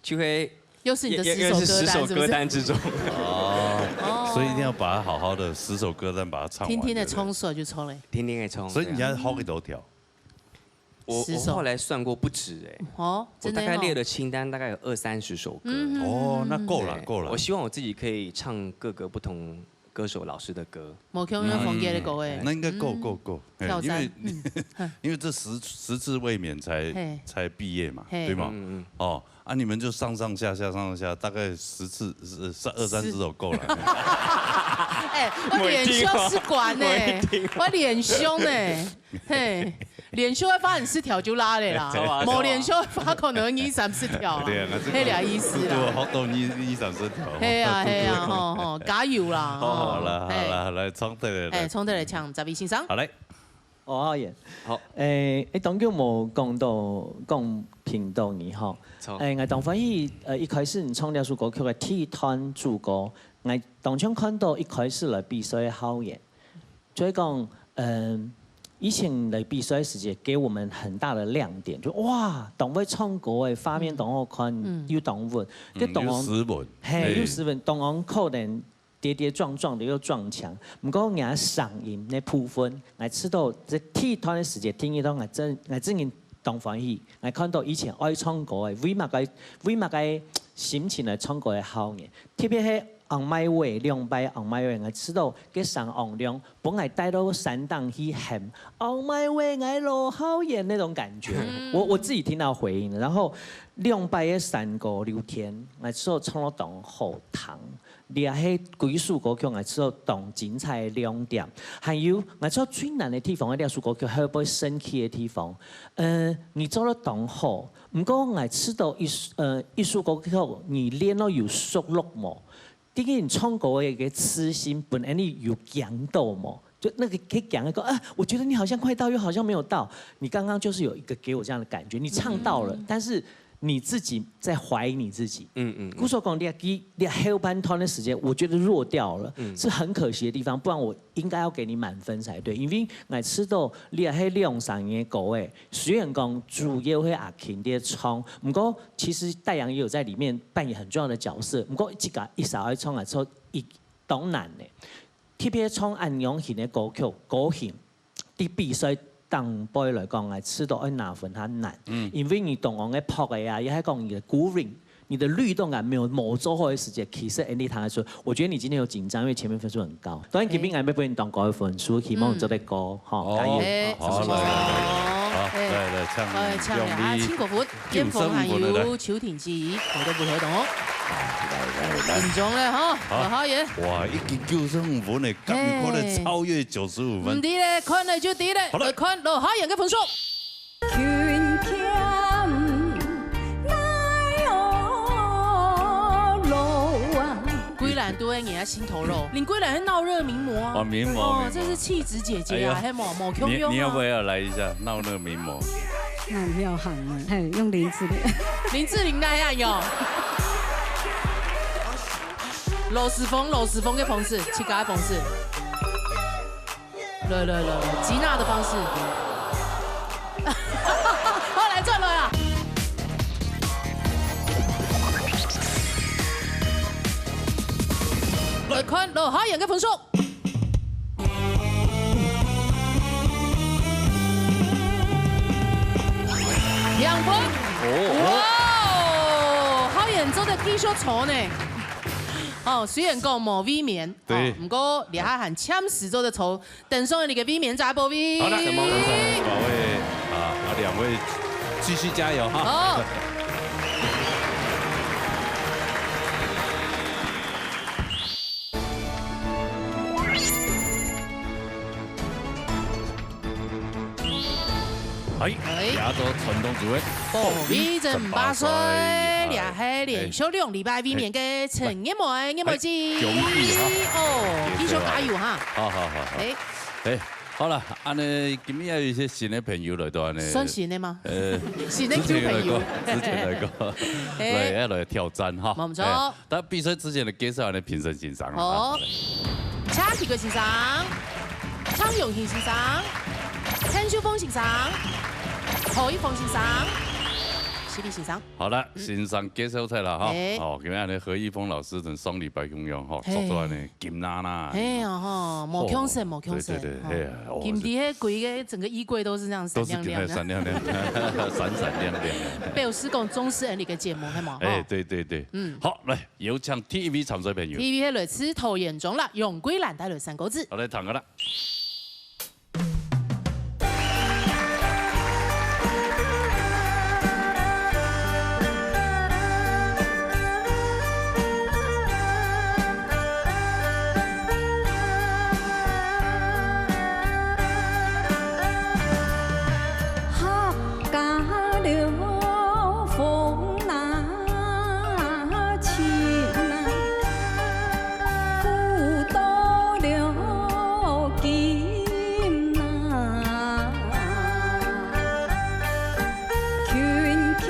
就会又是你的十首歌单，又是十首歌单之中。是不是？哦，所以一定要把它好好的十首歌单把它唱完，听听的充实就错了。听听的充实。所以你要好几多条？我十首。我后来算过不止哎，哦，我大概列了清单，大概有二三十首歌。嗯，哦，那够了，对，够了。我希望我自己可以唱各个不同歌手老师的歌。 无共样风格的歌诶。那应该够，嗯。够，够。嘿，挑战，因为，嗯，因为这实，实至未免才，嘿。才毕业嘛，嘿。对吗？嗯，嗯。哦，啊，你们就上上下下，上上下，大概十次，十，二三十首够了。哎，我连休是管呢，我连休呢，嘿，连休个话，你四条就拉了啦，哎，走啊，无连休个话，可能二三十条啦，对啊，那这个黑了意思啦。都，都，都二，二三十条。嘿啊，嘿啊，吼，吼，加油啦，好，好啦，好啦，来，唱得了，哎，来。唱得了，唱，十位先生。好，来。 哦，好耶。好。诶，诶，当久无讲到，讲评到你吼。错。诶，我当欢喜，呃，一开始你唱这首歌曲个第一段主歌，我当像看到一开始来比赛个校园。所以讲，嗯，以前来比赛时节，给我们很大的亮点，就哇，当会唱歌诶，画面当好看，嗯。又当稳，嗯，又斯文。嘿，嘿。又斯文，当好可能 跌跌撞撞的又撞墙。毋过𠊎聲音个部分，𠊎知道這第一段个時節，第一段𠊎真，𠊎真經當歡喜。𠊎看到以前愛唱歌个，為麼个，為麼个心情來唱歌个好呢？特別係On My Way，兩擺On My Way，𠊎知道該聲音量，分𠊎帶到山頂去喊On My Way，𠊎老好遠那種感覺。嗯。我，我自己聽到回音了，然後兩擺个山歌流淌，𠊎知道唱到當好聽。 這係歸首歌曲𠊎知道當精彩个亮點。還有，𠊎知道最難个地方，這首歌曲後背升起个地方。呃，你做得當好，毋過𠊎知道一，呃，一首歌曲你練到有熟絡無？第一，你唱歌个一個磁性本來你有講到無？就那個可以講一個，啊，我覺得你好像快到，又好像沒有到。你剛剛就是有一個給我這樣的感覺，你唱到了，嗯。但是 你自己在懷疑你自己。嗯，嗯，嗯。故所講，你，你後半段的時間，我覺得弱掉了，嗯。是很可惜的地方，不然我應該要給你滿分才對。因為𠊎知道你係兩三年个歌誒，雖然講主要係阿勤在唱，毋過其實戴陽也有在裡面扮演很重要的角色。毋過自家一首愛唱啊，唱一當難呢。特別唱恁樣型的歌曲，歌型， 在比賽當背來講，𠊎知道愛拿分較難。嗯。因為你當中个拍个啊，也係講你个鼓勵，你的律動感沒有，無做好个時節，其實Andy彈得出。我覺得你今天有緊張，因為前面分數很高。當然，今天𠊎也不會當高的分數，希望你做得高，嗯。吼，加油。哦，哎，好，來，來，來，好，哎，來，來，唱，哎，唱了啊，用力。辛苦福。 九十五分了，來。煙火還有秋天記憶，我都不會懂哦。來，來，來。緊張了哈，好。好好耶。哇，已經九十五分了，敢有可能超越九十五分？毋知咧，看了就知咧。好了。來看羅浩賢个分數。勤儉奈何路啊，都會人家心頭肉。林桂蘭是鬧熱名模啊。哦，名模，哦，名模。這是氣質姐姐啊，哎呀，還無，無共樣啊。你，你要不要來一下鬧熱名模？那很要喊啊，嘿，用林志玲。林志玲那樣喲。老師傅，老師傅个方式，自家个方式。 來來來來，吉娜的方式。好，來，轉來啊！來看羅浩演个分數。兩分。哦。哇哦，浩演做得繼續坐呢。哦，雖然講無衛冕，對。哦，毋過這下還暫時做得坐 等上你个衛冕在寶貝。好的，等上兩位，啊，啊，兩位繼續加油哈。好。哎，哎。亞洲傳統組合，寶貝真巴西，這係連續兩禮拜衛冕个陳月梅，月梅姐。哎，恭喜哈。哦，繼續加油哈。好，好，好，好。哎。 哎，好了，恁呢今日也有一些新的朋友來到恁呢。算新的嗎？呃，新的舊朋友。之前來過，之前來過，哎。來，要來挑戰哈。無錯。哎，但比賽之前呢，介紹恁呢評審先生啦。好。哈。謝啟國先生、蔡永興先生、陳秀鳳先生、何一峰先生、施禮先生。 好了，嗯。先生介紹出來哈。哎。哦，今日呢，何一峰老師同上禮拜共樣哈，嘿。著到恁呢金娜娜。嘿啊吼，無共色，哦，無共色，對對對，吼。嘿啊，哦，今天規個整個衣櫃都是這樣閃亮亮的。都是金娜，閃亮亮，閃閃亮亮。表示講重視恁呢个節目，係無？哎，吼。對對對。嗯。好，來，有請第一位參賽朋友。第一位係來自桃園中壢，楊桂蘭帶來三個字。好，來，聽个啦。 客家了風那情啊，苦到了今啊，勤儉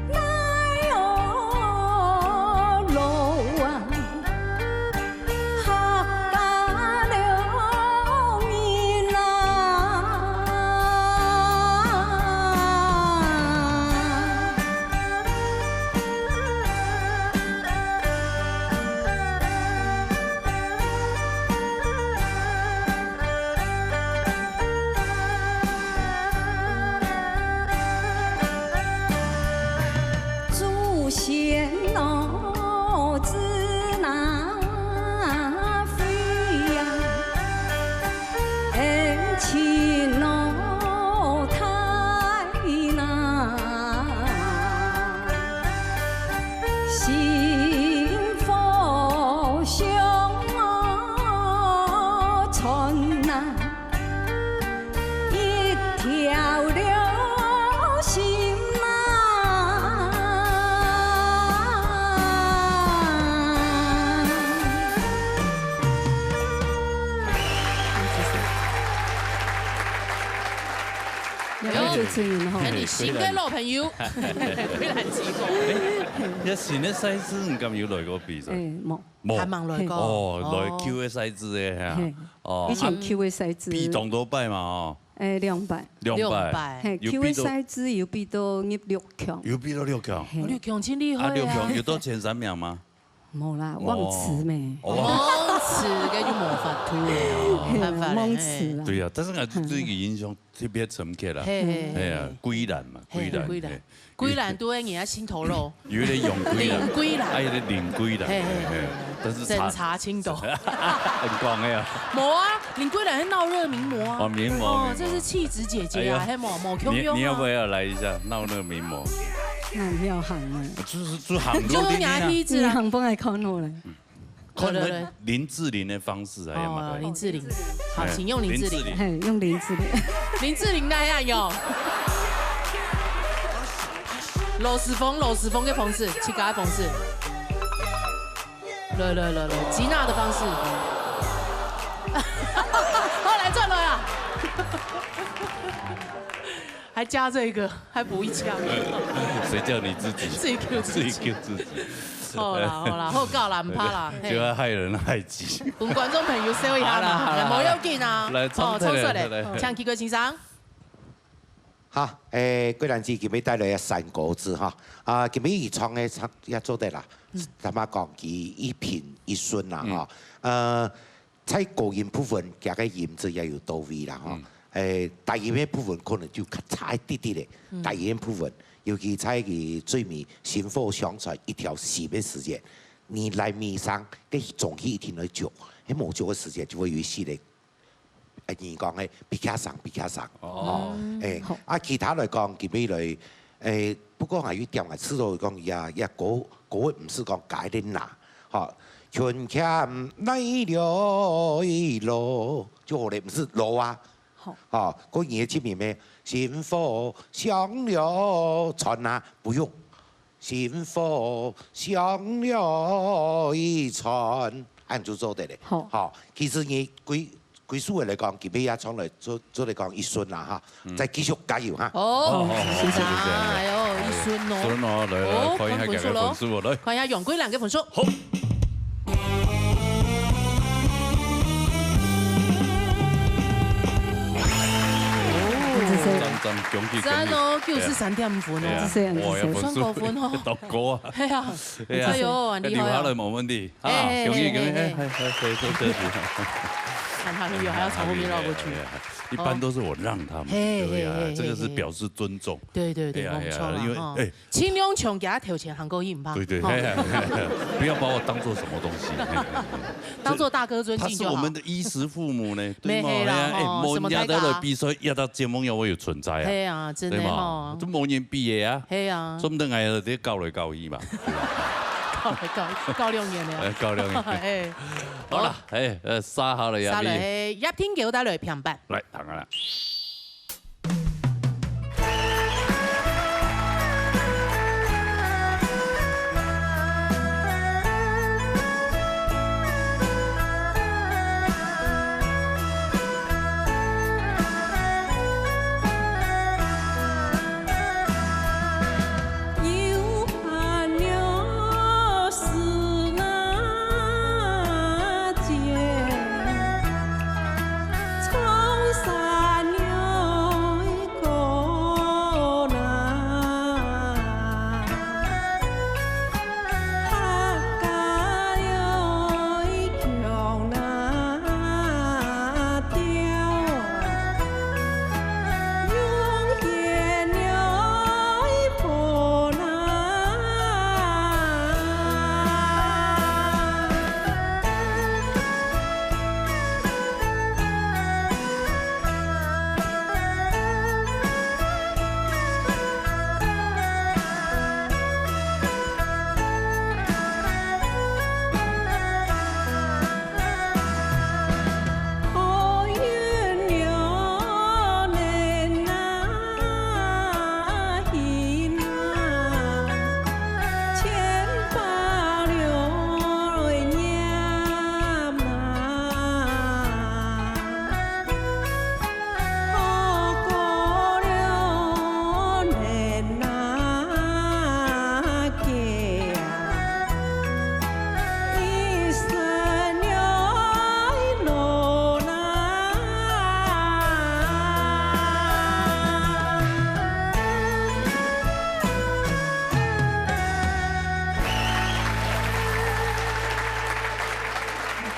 奈何路啊，客家了人啊。 祖先老子那飞呀，恩情老太那。 幸福相传啊，一条流心啊。 兩位主持人吼。哎，你新个老朋友，非常奇怪。哎，這新个賽制，你敢有來過比賽？哎，無。無。還吂來過。哦，來哦。Q个賽制个哈。嘿。哦，以前啊，Q个賽制。比當多擺嘛，哦。哎，兩擺。兩擺。兩擺。嘿，有比到，Q个賽制有比到入六強。有比到六強。嘿。哦，六強真厲害啊。啊，六強有到前三名嗎？ 無啦，哦。忘詞咩？哦，忘詞，該就無法度了，嘿啦，無辦法了，忘詞啦。嘿。對啊，但是𠊎對佢印象特別深刻啦。嘿，嘿，嘿。哎呀，桂蘭嘛，嘿，桂蘭，桂蘭。嘿。桂蘭都會人家心頭肉。有一個楊桂蘭，林桂蘭。還有一個林桂蘭，嘿，嘿，嘿，嘿。但是差，審查清楚。很光的啊。無啊，林桂蘭是鬧熱名模啊。哦，名模，哦，名模。這是氣質姐姐啊，哎呀，還無，無共樣啊。你，你要不要來一下鬧熱名模？那你要喊啊。就是，就喊就你啊。你喊分𠊎看好了。 看那林志玲的方式啊，哦，要麼个？林志玲。好，哎，請用林志玲。林志玲。嘿，用林志玲。林志玲那樣喲。老師傅，老師傅个方式，自家个方式。来来来来，吉娜的方式。好，来，轉來啊！還加這個，還補一槍。誰叫你自己？自己Q自己。自己Q自己。好啦好啦，好夠啦，毋怕啦。嘿。就要害人害己。分觀眾朋友笑一下嘛，好啦好啦，無要緊啊。來，好，重出來，重出來，來，來。請奇哥先生。 好，誒，桂蘭姐今日帶來个山歌子哈，啊，今日佢唱个唱也做得啦。嗯。坦白講，佢一平一順啦，嗯。哈。呃，在高音部分，佢个音質也有到位啦，哈。嗯。誒，低音个部分可能就較差一滴滴咧。嗯。低音部分，尤其在佢最尾薪火相傳一條心个時節，你來尾聲，該中氣一定愛足，該無足个時節就會有一息个 誒，你講个比較上，比較上。哦。哦，誒，好。啊，其他來講，今日來，誒，不過還有一點啊，試著講也，也歌，歌毋係講改个啦，吼，春天來了咯，就好咧，毋係咯啊。好。吼，過年个清明咩，薪火相傳啊，不用。 薪火相傳，恁樣就做得咧。好。吼，其實你歸，歸首个來講，今日也唱來做，做得講一順啦哈，嗯。再繼續加油哈。哦，好，好，好，謝謝，謝謝，謝謝。哎喲，一順哦。順哦，來，來，哦，看一下佢个分數哦，來。看分數咯。看一下楊貴蘭个分數。好。 讚，讚，恭喜，恭喜。讚哦，九十三點五分哦。哎呀，哇，要分數。算高分哦。倒高啊。哎呀，哎呀，哎喲，很厲害哦。留下來無問題啊，哎，恭喜，恭喜，哎，哎，哎，哎，哎，哎，哎。看他有，還要從後面繞過去。哎呀，哎呀，哎呀，一般都是我讓他們，嘿，對啊，嘿，嘿，這個是表示尊重。嘿，嘿。對，對，對，哎呀，沒錯啦，哎呀，因為，哈。哎， 盡量像佢頭前行過去，毋怕。對，對，吼。嘿，嘿，嘿，嘿，不要把我當作什麼東西，嘿，嘿，嘿。當作大哥尊敬就好。這，他是我們的衣食父母呢，對嗎？沒黑啦，哎呀，哎，吼，什麼大家？無人家的比賽，壓到節目要我有存在啊。嘿啊，真的吼。對嗎？這無人比的啊。嘿啊。說不定還有在搞來搞去嘛。搞來搞去，搞兩年了。哎，搞兩年。哎。好了，好。哎，呃，三號了，亞萍。三號，葉天狗帶來平板。來，當然了。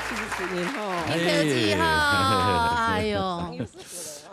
謝謝你吼。哎，客氣哈，哎喲。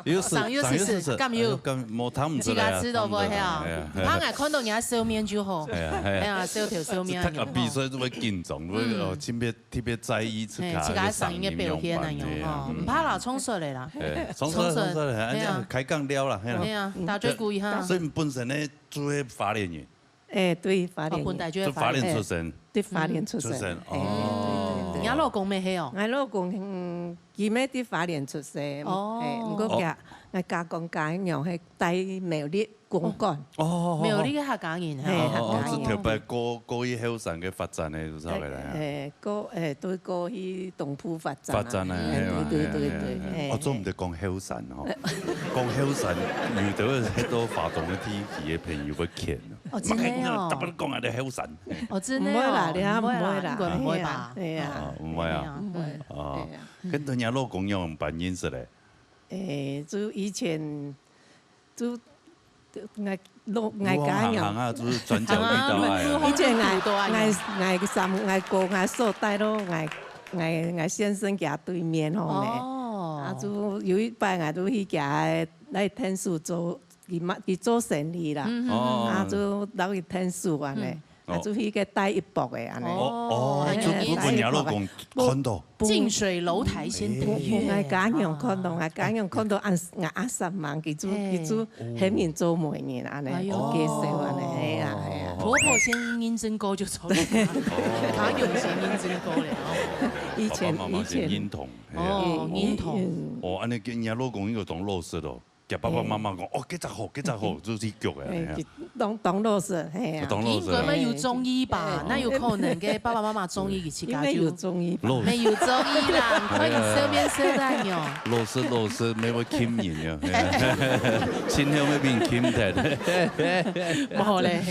有事，上有事事，上有事事，敢有？哎喲，敢，無聽毋出來啊，自家知道無？聽毋出來，係啊，哎呀，毋怕，𠊎看到人家笑面就好。哎呀，哎呀。哎呀，笑頭笑面就好。這讀啊比賽就會緊張，會，嗯。哦，特別，特別在意自家，哎，自家聲音个表現恁樣吼，哎呀，嗯。毋怕啦，唱出來啦。哎，唱出來，唱出來，唱出來，哎呀。恁樣開講了啦，係啦。哎呀，打嘴鼓一下。所以本身呢，就係花蓮人。 哎，對，花蓮人。哦，本來就係花蓮。就花蓮出生。哎，對，花蓮出生。出生，哎，哦。對，對，對，對。你老公乜係哦？𠊎老公，嗯，佢乜在花蓮出生，哦。哎，毋過佢，哦。𠊎家公家娘係戴苗栗公館。哦，苗栗个客家人哈。嘿，哦，哦，客家人。係頭擺過，過去後山个發展个，就差不多啦。誒，過，誒，對，過去東部發展啊。發展啊，嘿，嘿，對，對，嘿，對，嘿，嘿。哦，做毋得講後山吼。講後山，有兜係到花東个地區个朋友會譴啊。哦，真的哦。逐擺講啊，你後山。哦，真的哦。毋會啦，你啊，毋會啦，毋會啦。應該毋會吧？嘿啊，嘿啊。哦，毋會啊。嘿啊，毋會。哦，嘿啊。跟同你老公仰般認識咧？ 誒，就以前，就，就𠊎老，𠊎家娘。行行啊，就是轉角遇到愛啊。以前𠊎，𠊎，𠊎三，𠊎哥，𠊎嫂帶到𠊎，𠊎，𠊎先生佢對面吼呢。哦。啊，就有一擺𠊎就去佢个，來𢯭手做，佢嘛，佢做生理啦。嗯，嗯，嗯。哦。啊，就摎佢𢯭手啊呢。嗯。 啊，哦。就去个第一駁个恁呢。哦，哦，哎，就分，分若老公看到。近水樓台先得月。𠊎家娘看到，𠊎家娘看到，俺，𠊎阿三忙，佢就，嘿。佢就喊人做媒人恁呢，哎喲。介紹恁呢，係啊，係啊。婆婆先認真過就走了，家娘先認真過了哦。以前，爸爸媽媽先認同，以前。係啊。哦，認同。嗯。哦，恁呢跟若老公應該當老實哦。 佮爸爸媽媽講，哦，這隻好，這隻好，就去腳个，哎，係啊。當，當老實，係啊。當老實啊。應該嘛有中意吧？哎。哪有可能个？爸爸媽媽中意佢自家就，應該有中意吧？老實。沒有中意啦，可以隨便說的喲。老實，老實，沒有騙人呀，係啊。今後會被人騙的。無咧，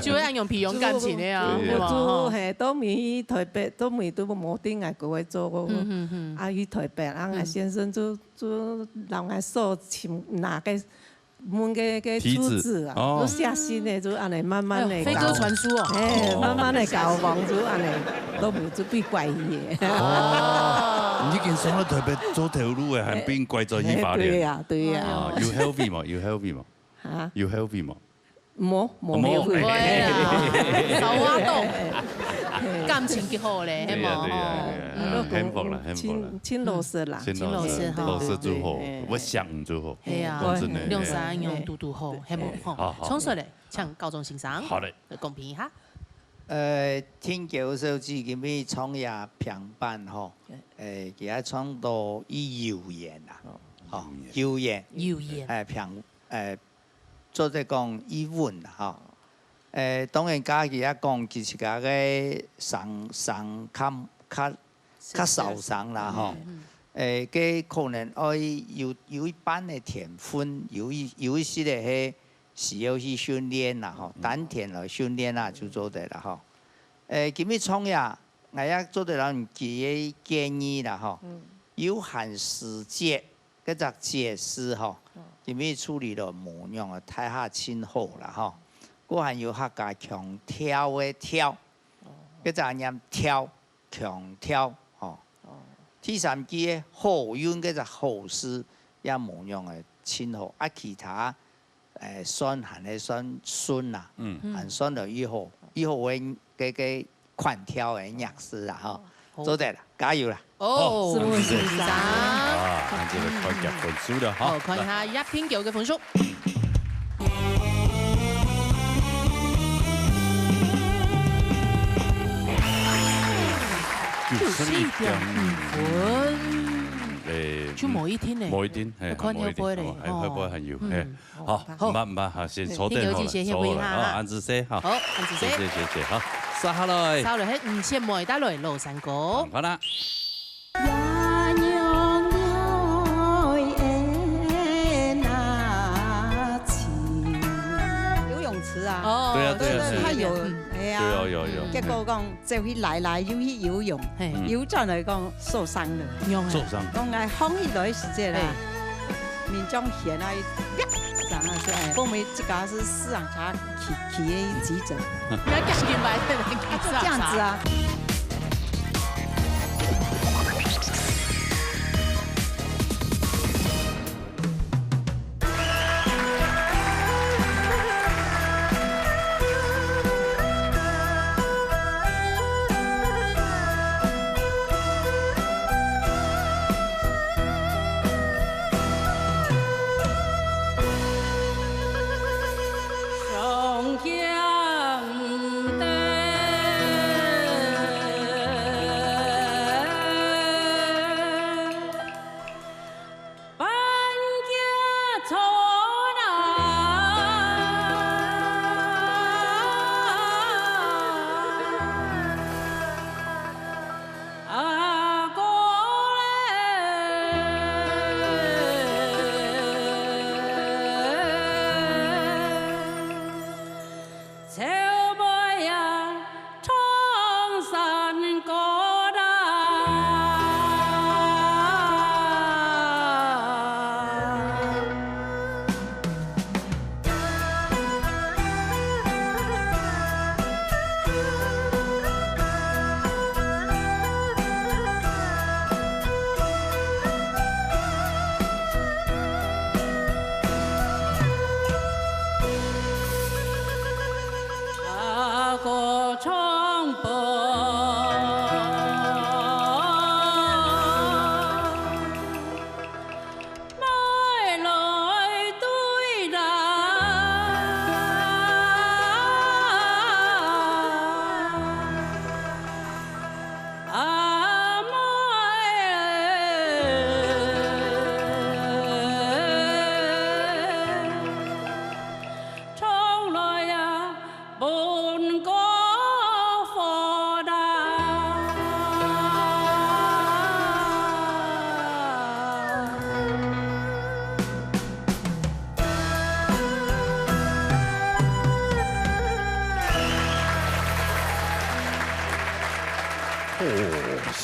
就會恁樣培養感情的啊，就，對吧？就，嘿，都沒去台北，都沒，都無定愛過會做過。嗯，嗯，嗯。啊，去台北，啊，嗯。先生就 就摎𠊎嫂尋拿个，問个，个地址，住址啊，哦。就寫信个，就恁呢慢慢个，哎喲，飛鴿傳書哦。哎，慢慢个交往，就恁呢，都毋就被拐去个。哦，你已經生了特別做頭路个，還被人拐走去花蓮。哎，對呀，對呀。啊，有後悔無？有後悔無？啊？有後悔無？ 無，無，無，無後悔。哎。會啊，少活動。感情幾好咧，係無？對啊，對啊，吼。對啊，嗯。啊，幸福啦，幸福啦。真，真老實啦。真老實，真老實吼。老實就好，哎，哎。會想就好。係啊，講真的，兩儕恁樣堵堵好，哎。係無？吼，好，好。重說咧，請教宗先生，好嘞。來公平一下。呃，聽教授最近欲創業平板吼，哎。呃，佢還創到一有緣啊，哦。吼，有緣。有緣。哎，平，哎， 做得講一穩啦，吼。誒，當然，家己也講，其實个生，生較，較，較少生啦，吼。嗯，嗯。誒，該可能愛有，有一半个天分，有一，有一些个係需要去訓練啦，吼，嗯。丹田來訓練啦，就做得啦，吼。誒，今日創業，𠊎也做得摎你幾個建議啦，吼。嗯。有閒時節， 該隻節字吼，嗯。因為處理了模樣啊，大下真好啦吼。嗯。故還有客家腔調个調，哦。該隻念調，腔調吼。哦。第三句个好運，該隻好字也模樣个真好，啊，其他，誒，算還係算順啦，嗯。還算了以後，以後个，个，个 款調个樣式啊，吼。好。做得啦，加油啦。哦，好，師傅先生。啊，恁樣就看佢分數了，哈。好，看一下葉品球个分數。九十一點五分。誒，就無一定呢。無一定，嘿，看後背咧，無一定，哦，後背還有，哦。嘿。嗯。 好，好。毋怕，毋怕，哈，先坐等好了，先休息一下哈。坐好了，啊，恁仔細，哈。好，恁仔細。謝謝，謝謝，好。接下來。接下來，係吳雪梅帶來老山歌。好啦。游泳池啊。哦，對啊，對啊，對，對，對，對。嗯。哎呀。有，有，有，有。結果講， 就去來來，又去游泳，嘿。嗯。游轉來講受傷了。仰啊？受傷。講𠊎䟘起來時節啦，嘿。面上掀啊，一，然後說，哎，講我這個是四輪車騎，騎的急診。你要趕緊來，趕緊啊，就這樣子啊。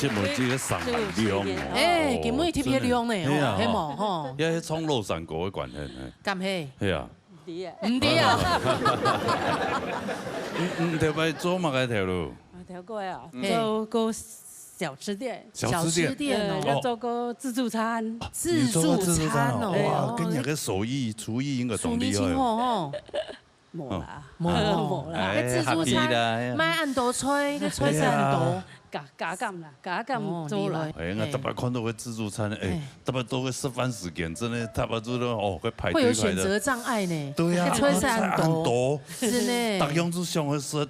這問題个傷害量哦。哎，今晡日特別量呢，係啊，哦，係無，吼。也係唱老山歌个關係，哎。敢係？係啊。毋知啊。毋知啊。你，你頭擺做麼个頭路？啊，頭過啊，嘿。做過小吃店。小吃店。小吃店哦。呃，又做過自助餐。自助餐哦。你做過自助餐哦，哎呀。哇，跟你个手藝、廚藝應該當厲害哦。廚藝真好哦。 無啦，嗯。無。無啦。哎，該自助餐，合理啦，哎呀。賣恁多菜，該菜色恁多。哎呀。加，加減啦，加減做啦。哦，厲害。哎，𠊎特別看到个自助餐，哎，哎。特別到个食飯時間，真的特別做到，哦，該排隊排得。會有選擇障礙呢。對呀，該菜色恁多。恁多。真的。逐樣都想去食。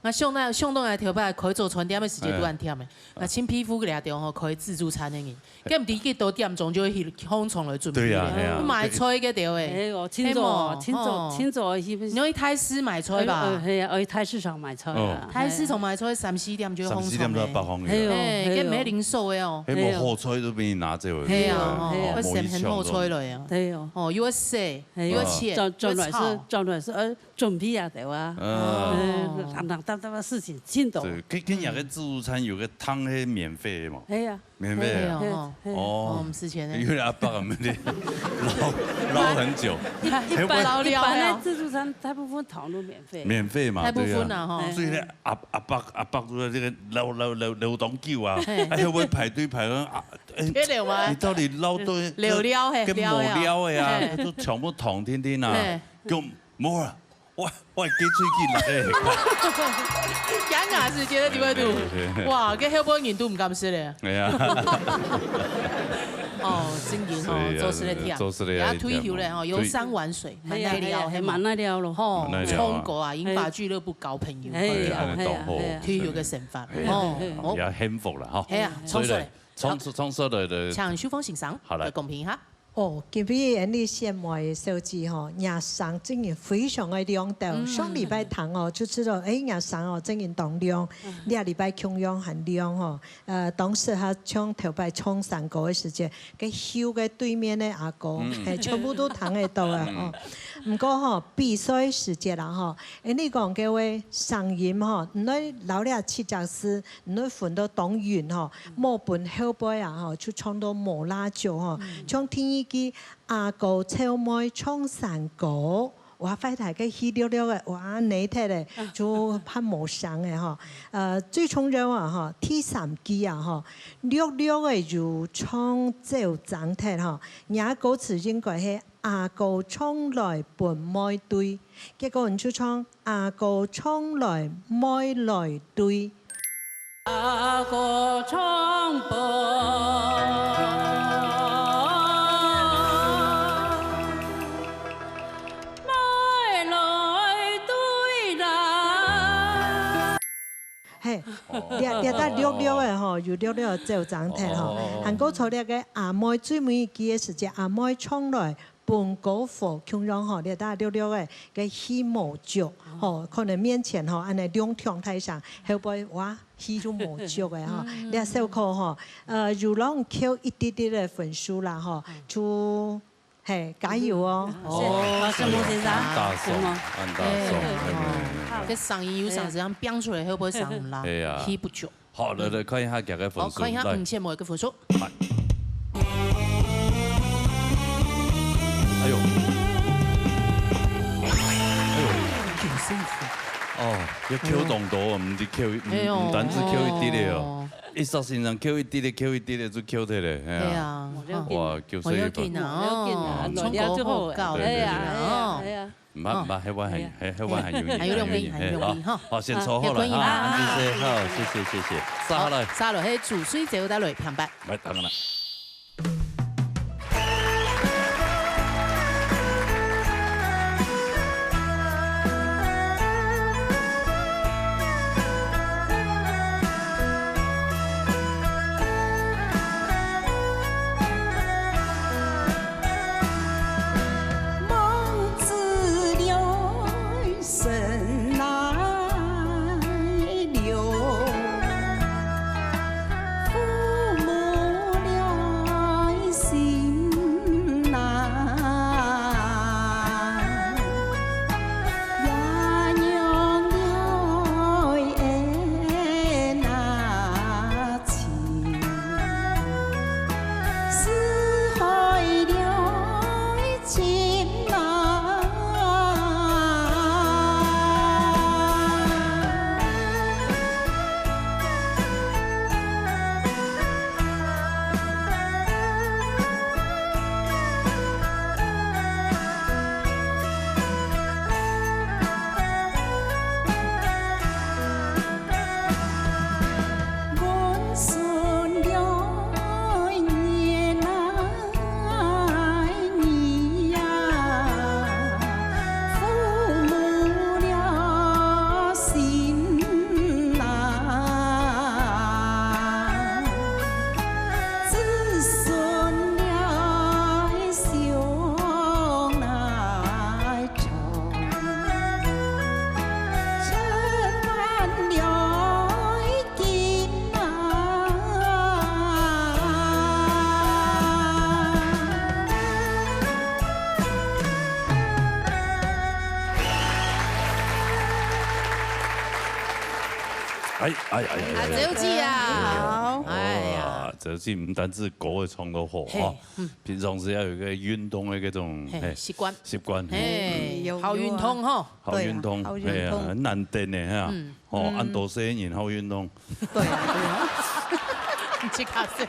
𠊎想到，想到𠊎頭擺開早餐店个時節，哎。都恁忝个。𠊎親皮膚掠著吼，開自助餐个人，該毋知幾多點鐘就會起，起床來準備咧。對啊，對啊。買菜个對欸。哎喲，清早，係無？清早，哦。清早去。你愛去菜市買菜吧？呃，呃，係啊，愛去菜市場買菜啊。哦。菜市場買菜三四點就起床咧。三四點就要北方去了。係哦，哎，係哦。該無零售个哦。哎，無好菜都分人拿走了。係啊，哦，係啊。哦，會先很好菜來啊。對哦。哦，又要洗，哎喲，又要切，轉，轉來是，又要炒。轉來是，呃， 準備啊，對啊。嗯。呃，當，當，當，當事情盡多。對，跟，跟你个自助餐有个湯係免費个嘛？係啊。免費啊。係啊，哦。係啊。哦，毋使錢个。因為阿伯啊，免得撈，撈很久。一，一般，一般个自助餐大部分湯都免費。免費嘛，大部分啊，對啊。吼。所以呢，阿，阿伯，阿伯都在這個撈，撈，撈，撈當久啊，嘿。哎，會不會排隊排到啊？哎，別了嗎？你到底撈到，撈了嘿，跟無撈了呀。撈个啊，嘿。都全部湯甜甜啊。嘿。 講，無啊，我，我雞喙齒落个。驚啊，是覺得你會吐。對，對，對。哇，該後背人都毋敢食咧。哎呀。哦，真緊哦，所以啊，做事个忝，做事个也退休咧吼，忝。有山玩水，對。慢慢聊，哎呀，哎呀，慢慢聊咯。吼，慢慢聊啊。唱歌啊，銀髮俱樂部交朋友。哎呀，哎呀，恁樣當好。哎呀，哎呀。退休个生活，哎呀，哦，哎呀，哦。也幸福了哈。哎呀，所以呢，唱出來。唱出，唱出來的。請秀芳先生，好，來。來公平哈。 哦，今晡日𠊎俚選美个小姐吼，若聲真个非常个亮調。嗯。上禮拜聽哦，就知道，哎，若聲哦，真个當亮。嗯。這禮拜共樣還亮吼。呃，當時哈，像頭擺唱山歌个時節，該後个對面个阿哥，嗯。嘿，全部都聽得到啊，嗯。哦。毋過吼，比賽時節啦吼，哎，你講該位聲音吼，毋愛摎這七隻字，毋愛分到當遠吼， 無分後背啊吼，就唱到無罅腳吼。嗯。像第二句，阿哥湊妹唱山歌，哇，壞忒个氣略略个，哇，哪忒咧，就還無聲个吼。呃，最重要啊吼，第三句啊吼，略略个有唱走精忒吼，若歌詞應該係阿哥唱來分妹追，結果你就唱阿哥唱來妹來追。 阿哥唱分妹來追啦。嘿，哦。這，這搭略略个吼，有略略个走精忒吼。哦，哦，哦，哦。還過在這个阿妹最尾一句个時節，阿妹唱來 分哥和共樣吼，這搭略略个，个氣無足吼，可能面前吼，恁樣兩條大聲，後背哇，氣就無足个吼。嗯。這首歌吼，呃，有讓扣一滴滴个分數啦吼，就，嘿，加油哦。哦，好，承蒙先生。很大方，承蒙。很大方，哎，哎，哎。好。這聲音有聲，哎。這樣飆出來，會不會聲很拉？哎呀。氣不足。 好，來，來，看一下佢个分數，好，看一下，來。嗯，謝妹个分數。來。哎喲。哎喲。哦，要扣當多，毋係扣一，毋，哎喲。毋單止扣一滴个哦。哦。一霎時間扣一滴个，扣一滴个就扣忒咧，哎呀。對啊。哇，扣細一分。無要緊啊，哦，無要緊啊，衝口好搞，對，對，對。哎呀，哎呀，哦。哎呀。 毋怕，毋怕，後擺還，哎呀。後，後擺還有你，還有兩位，還有你，還有兩位，嘿，好，哈。好，先坐好了，啊，好，好，謝謝，謝謝，謝謝。好，續落去，主持人帶來評判。來，當然了。哎哎哎哎，啊，周记啊，好。哎呀，哇，周记毋單止歌會唱到好啊，平常時要有一个运动的这种，嘿，嘿，习惯。习惯，嘿，有，好运动吼。有啊。好运动，对啊，好运动。哎呀，很难得呢，哈。嗯。哦，嗯。恁多生人好运动。对啊，对啊。你这个是，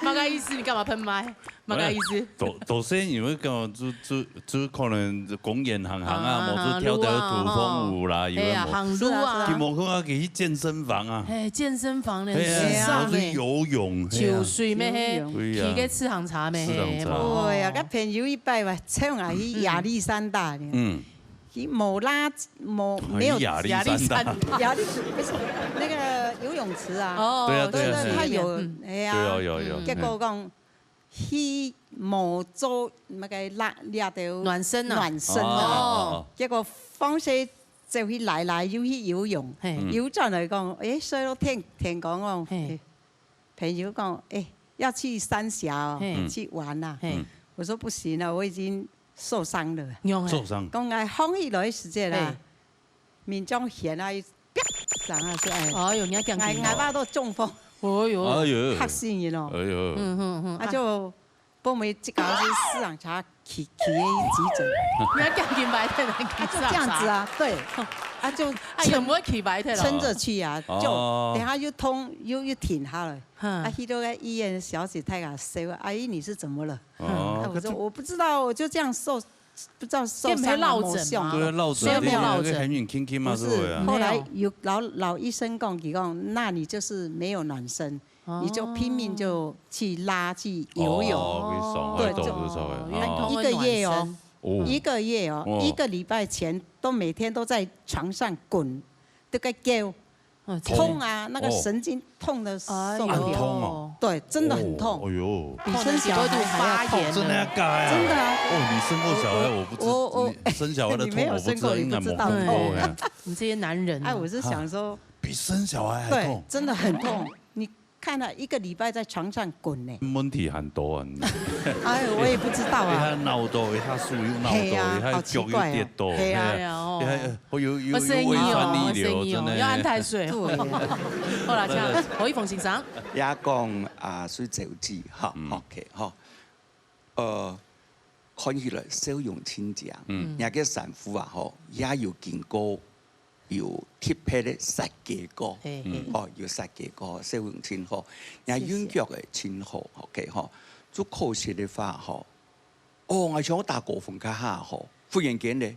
么个意思？你干嘛喷麦？ 么个意思？多，多生人會感觉就，就，就可能公園行行啊，啊，無就跳跳土風舞啦，行路啊，有的無。哎呀，行路啊。是啊，是啊。佢無可能去健身房啊。哎，健身房呢，哎呀，時尚呢。無就游泳，哎呀。游水咩？嘿，游泳。對啊。去个自行車咩？自行車。嘿，無。對啊，佮朋友一擺嘛，請啊去亞歷山大呢。嗯。佢無拉，無，沒有亞歷山大。亞歷山，不是，那個游泳池啊。哦，對啊，對啊，對，對，對，對。他有，嗯。哎呀，對啊，有，有。結果講， 去無做那個拉，拉到暖身啊。暖身啊。哦。結果風勢就去來來又去游泳，嘿。游轉來講，誒，睡到天，天光哦，嘿。誒，朋友講，誒，要去三峽哦，嘿。去玩啊。嘿。嗯。我說不行了，我已經受傷了。仰會？受傷。講，哎，風一來時節啦，嘿。 面上掀啊，一啪，上啊，是哎。哎喲，你還驚驚哦。𠊎，𠊎爸都中風。哎喲。哎喲。嚇死人咯。哎喲。嗯，嗯，嗯，啊，啊。就分為這個是自行車騎，騎去急診。你還驚驚白天來騎自行車？啊，就這樣子啊，對。啊，就哎喲，撐，毋會騎白天咯。撐著去啊，就哦。等下又痛，又，又停下來。嗯。啊，去到該醫院，小姐太太笑，阿姨，你是怎麼了？哦。啊，我說，可是我不知道，我就這樣受 不知道受傷了沒傷。對啊，落枕啊。沒有，沒有。所以沒有落枕。那個很遠輕輕嘛，不是，是不是啊？後來有老，沒有。老醫生講，佢講，那你就是沒有暖身，哦。你就拼命就去拉，去游泳。哦，去爽，對，就，哦，運動會暖身。哦。一個月哦，哦。一個月哦，哦。一個禮拜前都每天都在床上滾，都在叫。 哦，痛啊，那個神經痛得受不了。哎喲。很痛哦。對，真的很痛。哦，哎喲。比生小孩還要痛。真的要改啊？真的啊。哦，你生過小孩，我不知，我，我，你生小孩的痛，你沒有生過，我不知道，應該沒看過呀。你不知道。你這些男人啊。哎，我是想說，啊，比生小孩還痛。對，真的很痛。你看啊，一個禮拜在床上滾呢。問題很多啊，你。哎，我也不知道啊。哎，他腦到，哎，他手又腦到，嘿啊，哎，他腳又跌到，好奇怪哦。嘿啊。哎呀，哦。哎， 哦，有，有，有胃酸逆流，好生意哦，好生意哦，真的。要安胎水哦。對。好啦，請何一峰先生。也講啊，水走記哈，嗯。OK，哈。呃，看起來笑容真靚，嗯。人家个衫褲啊，吼，也有經過，有特別个設計過，嘿，嘿。哦，有設計過，笑容真好，人家運腳个真好，OK，哈。最可惜个話，吼，哦，𠊎想打高爾夫球吼，忽然間呢，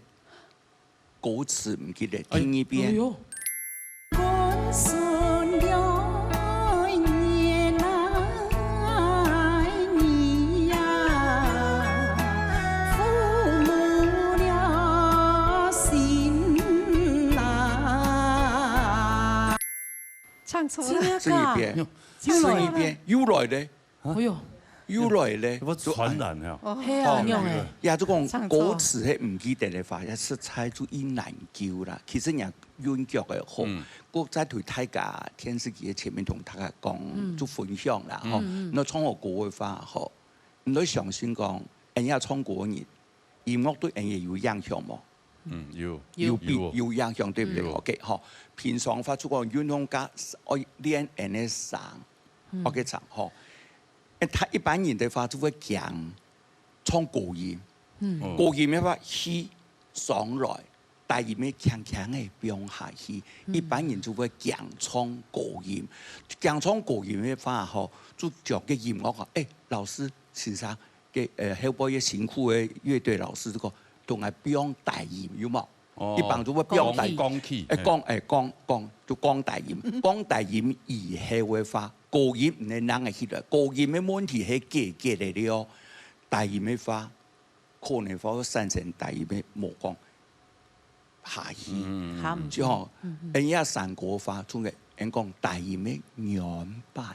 歌詞毋記得，哎，聽一遍。哎喲。唱錯了。真的假的？試一遍，又來。試一遍，又來咧。 哎喲。又來咧，有無傳染啊？哦。係啊，哦，仰會？也就講，唱錯。歌詞係毋記得个話，也實在就已難救啦。其實人韻腳个好，嗯。過再對大家電視機个前面同大家講，嗯。就分享啦，吼。嗯，嗯。你唱好歌个話，吼，你都相信講，人家唱歌个人，音樂對人也有影響無？ 嗯，有。有比，有。有影響，對不對？有。OK，吼，平常話就講運動家愛練恁呢聲，嗯。OK，唱，吼。誒，他一般人的話就會驚唱高音，嗯。哦。高音的話，氣上來，低音的輕輕的放下去，嗯。一般人就會驚唱高音，驚唱高音的話，吼，就將个音樂啊，誒，老師，先生， 个，呃，後背个辛苦个樂隊老師講，同𠊎放低音，有無？哦。一般就會放低，降key，誒，降，誒，降，降，就降低音。降低音以後个話，高音毋能拿得起來。高音个問題係解決个了，低音个話，可能話會產生低音个無講下去。嗯。下毋去。就吼，嗯，嗯。人家山歌話，總个人講低音个原版。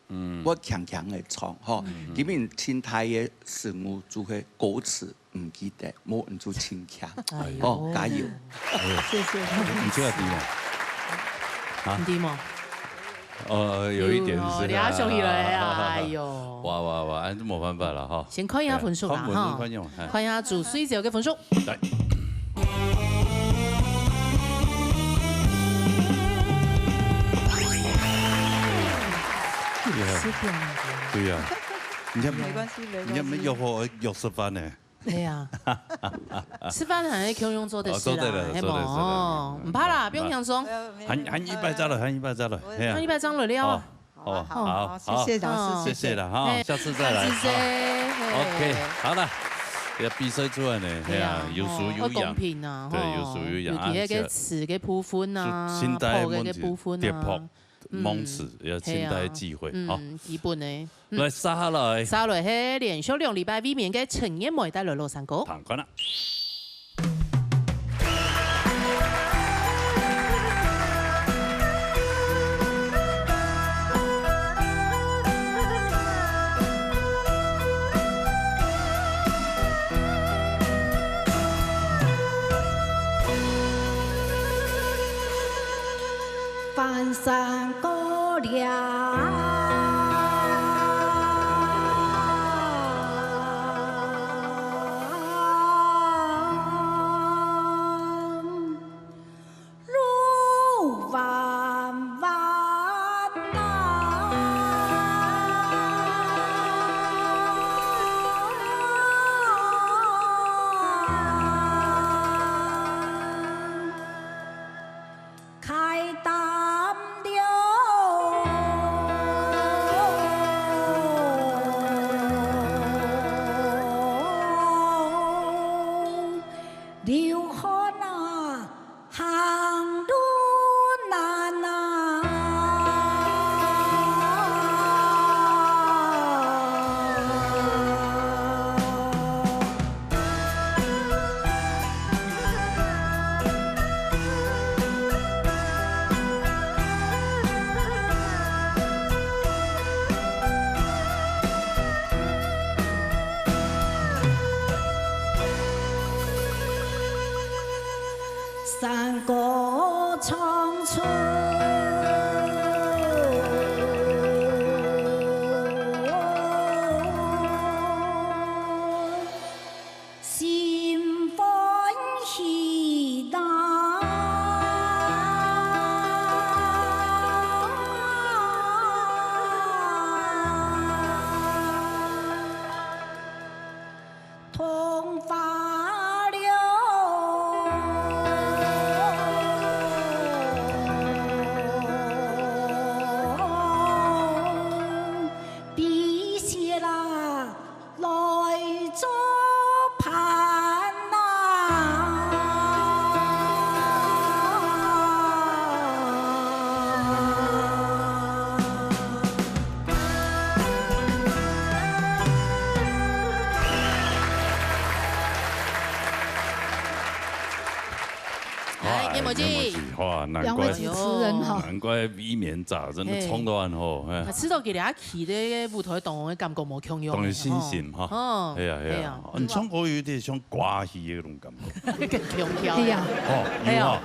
嗯。會輕輕个唱，吼。嗯。今日清代个事物就係歌詞毋記得，無人就清腔。哎喲。吼，加油。哎喲。謝謝。你這個低嗎？啊？你低嗎？呃，有一點是。有哦，你還想起來啊，哎喲。哇，哇，哇，哎，這沒辦法了哈。先看一下分數吧，哎，看分數，哈。看一下，哎。看一下主水晶个分數。來。對呀，你看，没关系，没关系。你看没约好约食飯呢？哎呀，吃饭还是共用桌的事啦，哦做得了嘿不？做得了做得了哦，不怕啦，不用紧张。没有没有喊喊一百张了，喊一百张了，哎呀那一，百张了了哦啊。哦，好好，好谢谢老师好谢谢了哈，哎下次再来。下次再好嘿 OK，好了，要比赛出来呢，哎呀，有输有哦公赢，平啊，对，吼有输有赢尤其那个啊。词个部分啊，新台破个个部分跌破啊，猛词，要新台机会哈。嗯，基本的。來，接下來，接下來係連續兩禮拜衛冕个陳燕梅帶來老山歌。唐官啊。翻山过山歌唱出心欢喜呐。来，叶墨记，哇，难怪两位主持人哈，难怪卫冕仔真的唱到恁好，哎，啊，知道佢哋阿奇个舞台当中个感觉无共样，当然信心哈，哦，哎呀哎呀，你唱歌有点像歌戏的那种感觉，更强调，哎呀，哦，有啊，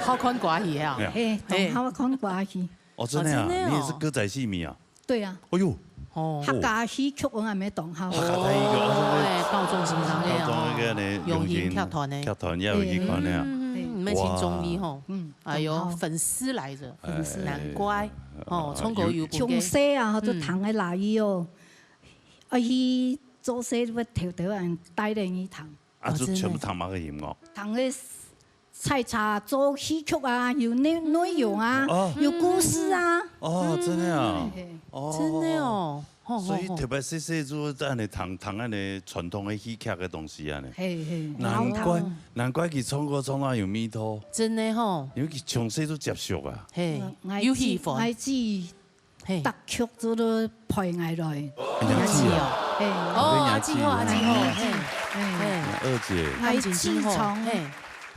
好看歌戏啊，嘿，同好看歌戏，哦，真的啊，哦真的哦你也是歌仔戏迷啊，对啊，哎呦，哦，客家戏曲我还没懂好。客家戏曲，哎，高中生上个高中那个呢，永兴剧团呢，剧团也有去看的啊，嗯，你们真中意吼，嗯，哎呦，懂好粉丝来着，哎难怪哦，哎唱歌有从细啊，就听个拉伊哦，啊，去做事会偷偷人带人去听，啊，就全部听那个音乐，听个采茶做戏曲啊，有内内容啊哦，有故事啊，哦，真的啊，嘿哦，真的，哦，吼所以吼吼特别细细就在那里谈谈那里传统的戏曲的东西啊呢，嘿嘿，难怪然后难怪佢唱歌唱到有味道，真的吼，因为佢从细就接触啊，嘿，我有喜欢，我记嘿，大曲做到陪我来，你要记啊，哦，嘿，哦，阿静哦，阿静哦，嘿，嘿，嘿，二姐，我自从嘿，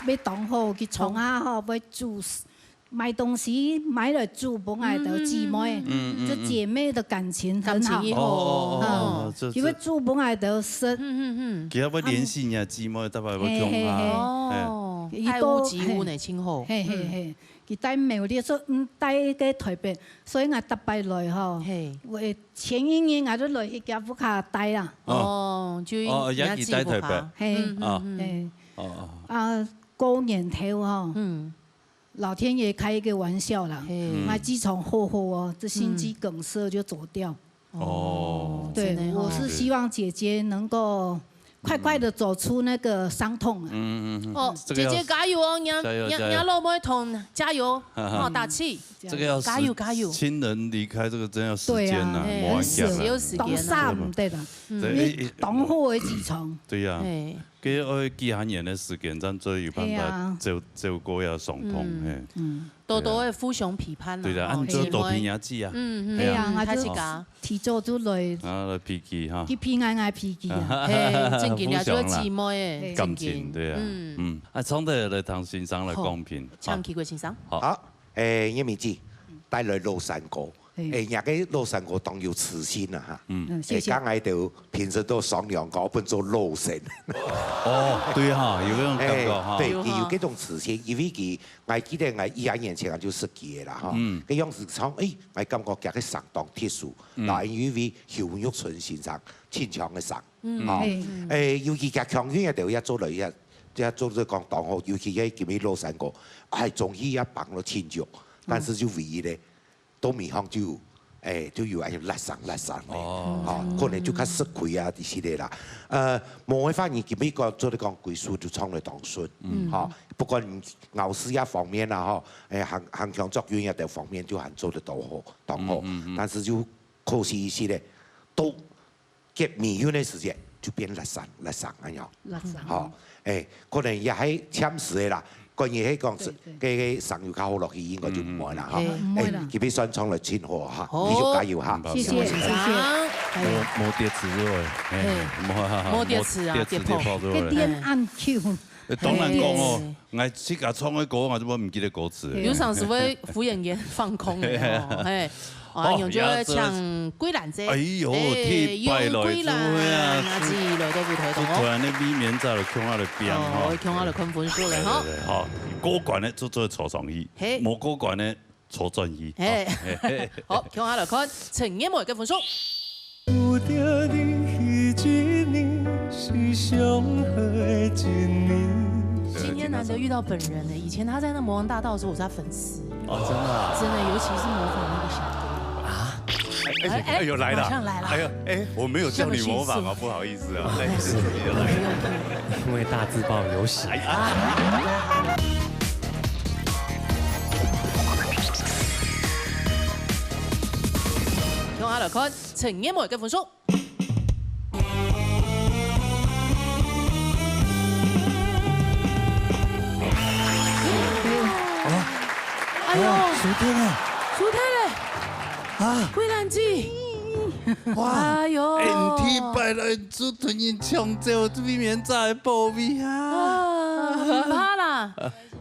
要当好，去从下吼，要煮买东西买来煮分我的姊妹，嗯嗯这姐妹的感情很好感情，一哦哦哦，这嗯，因为煮分我的食，嗯嗯嗯，其实要联系你啊，姊妹，大概要嘿嘿嘿讲啊，哦，一爱屋及乌呢，今后，嘿嘿嘿，佢带苗栗说，嗯，带个台北，所以我逐摆来吼，嘿，我前一年我就来去佢屋下待啦，哦，就哦，也人家去带台北嘿嗯啊嗯嘿，哦啊，过年头吼，嗯，老天爺開一個玩笑啦，嗯。那機場厚厚哦，這心肌梗塞就走掉。哦。對，真的哦。我是希望姐姐能夠快快地走出那個傷痛啊。嗯，嗯，嗯。哦，這個要姐姐加油哦，你，加油，你，加油。你老妹同加油，哦，打氣。這個要時，加油，加油。親人離開這個真要時間啊，對啊。哎，無辦法啊。很久，有時間啊。當煞毋得啊，嗯。對，因為當好的機場。對呀。哎。 該愛幾下年个時間，正做有辦法照，係啊。照顧這傷痛，嗯。嘿。嗯。多多个互相陪伴啦，對啦，吼，啊，你做多陪人家啊。姊妹。嗯，嗯，係啊。嗯，大家。提早就來，啊，來陪佢哈。去陪𠊎，𠊎陪佢啊。嘿，正經啊，互相啦。就係姊妹欸，感情，正經。對啊。嗯。嗯，啊，上台來聽先生來講評，好，請啟國先生。好。好，欸，葉明姐，帶來老山歌。 嘿。欸，若个老山歌當有磁性啊哈。嗯。嗯，謝謝。欸，剛才就評審都商量，搞分做老生。哦，對哈，有這種感覺哈。欸，對，有哈。佢有這種磁性，因為佢，𠊎記得𠊎一二年前就識佢个啦哈。嗯。該樣子唱，欸，𠊎感覺佢个聲當特殊，嗯。然後因為邱玉春先生清唱个聲，嗯。吼，嘿。欸，尤其佢腔韻个調也做了一下，也做得講當好，尤其佢今日老山歌，欸，中意也放了清楚，但是就唯一咧， 都未放就，欸，就有恁樣辣聲辣聲个，哦。吼，可能就較食虧啊，這些个啦。呃，無个話，你今日講做得講歸首就唱得當順，嗯。吼，不管咬字啊方面啦，吼，欸，行，行腔作韻啊等方面就還做得當好，當好。嗯，嗯，嗯。但是就可惜一些个，都 結尾韻个時節就變辣聲，辣聲恁樣。辣聲。吼，欸，可能也係暫時个啦。關於係講，對，對。該，該聲音較好落去，應該就毋會啦，嗯，嗯，嗯。吼。嘿。毋會啦。欸，今日算唱了真好哈，好。繼續加油哈。嗯，謝謝，謝謝。哎呀。無，無跌詞就好了，嘿，嘿。無，無跌詞啊，無跌詞跌破。跌破就好了。該點恁Q。 欸，當然講哦，嘿。𠊎自家唱个歌，𠊎就毋記得歌詞。有常時會忽然間放空个哦，嘿。啊，哦，用這个請桂蘭姐。哎喲，哎，第一擺來，用桂蘭，做咩啊？阿姊來到舞台上哦。突然个未免在了，共下來變哦，吼。共下來看分數了哈。對，對，對，好，過關个就做坐上去，嘿。無過關个 坐轉去。嘿。哦，嘿，嘿。好，共下來看，陳月梅个分數。今天難得遇到本人呢，以前他在那魔王大道的時候，我是他粉絲。哦，真的啊？真的，尤其是模仿那個小哥。啊？哎，哎，哎，有來了。馬上來了。哎呦，哎，我沒有叫你模仿啊，不好意思啊。哎，你自己有來。因為大字報有寫。哎呀。 共下來看，陳月梅个分數。哎喲，輸忒了。輸忒了。啊。桂蘭姐。哇。哎喲。哎，你第一擺來就同人搶走，這未免在寶貝啊。啊，毋怕啦。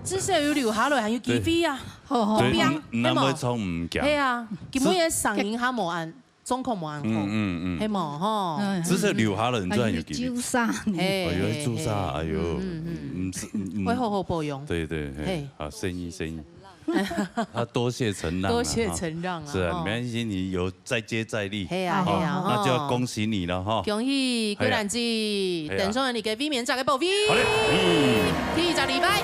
至少有留下來，還有機會啊。對。好，好。對，好，毋，毋會唱毋驚。係啊，今晡日个聲音較無恁，狀況無恁好，嗯，嗯，嗯。係無吼？嗯。至少留下來，你還有機會。還有朱砂呢。係，哦，有朱砂，係，係。哎喲，嗯，嗯，嗯。毋係，嗯，嗯。會好好保養。對，對，係。係。好，生意，生意。 啊，多謝承讓啊，多謝承讓啊，哈。是啊，吼。沒關係，你有再接再厲。係啊，吼，係啊，那就要恭喜你了，吼。恭喜桂蘭姐，係啊。係啊。登上你个衛冕者个寶貝。好嘞，嗯。第二隻禮拜。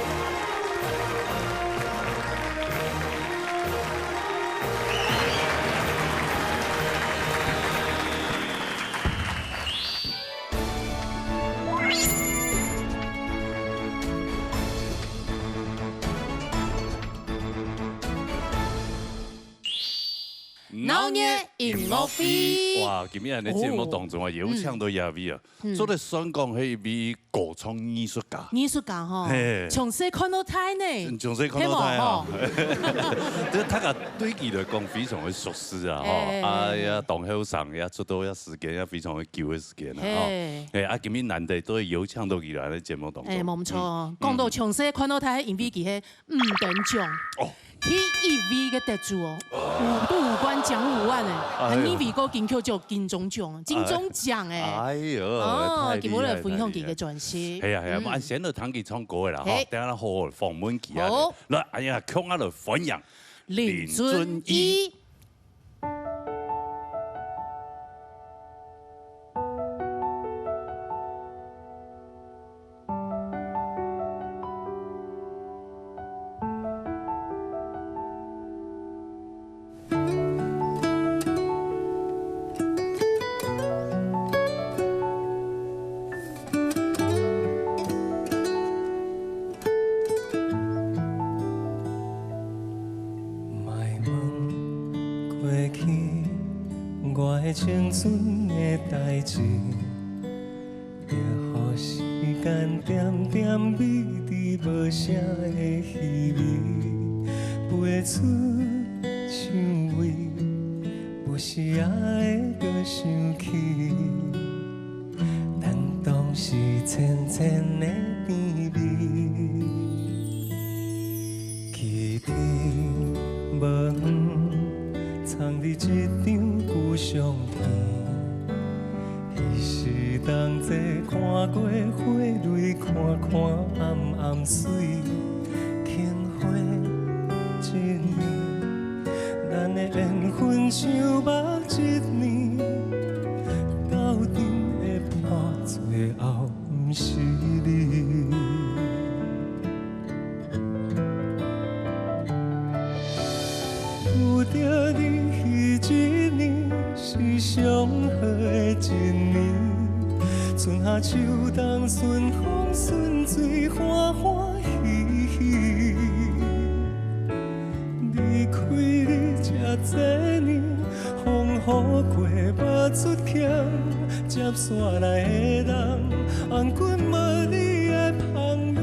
鬧熱音樂會。哇，今日个節目當中啊，哦。有請到這位啊，嗯。做得算講係一位歌唱藝術家。藝術家吼，係。從細看到大呢。嗯，從細看到大啊。係無吼？這大家對佢來講非常个熟悉啊，吼。係，係，係。哎呀，當後生呀，出道呀時間呀非常个久个時間啊，吼。係。哎，啊，今日難得都有請到佢來个節目當中。哎，無錯哦。嗯。講到從細看到大，因為佢係 五等獎。哦。第一位个得主哦，哦。五，都五冠獎五萬欸，哎喲。還有一位个金曲獎、金鐘獎、金鐘獎欸。哎喲，哦，太厲害，今日來分享佢个專輯。太厲害。係啊，係啊，嗯。𠊎先來聽佢唱歌个啦，吼，嘿。等下好好訪問佢啊。好。來，哎呀，共下來歡迎林俊逸。林俊逸。青春的代志，也予時間點點美，佇無聲的虛微，飛出香味，不時仔會閣想起，當當時淺淺的甜蜜。 記得無遠，藏佇一張舊相片。彼時同齊看過花蕊，看看暗暗媠。輕花一年，咱的緣分像目一暝，鬥陣的伴，最後毋是你。 拄著你彼一年是上好的一年，春夏秋冬順風順水歡歡喜喜。離開你遮濟年，風雨過目出強，接煞來的人，紅軍無你的芳味。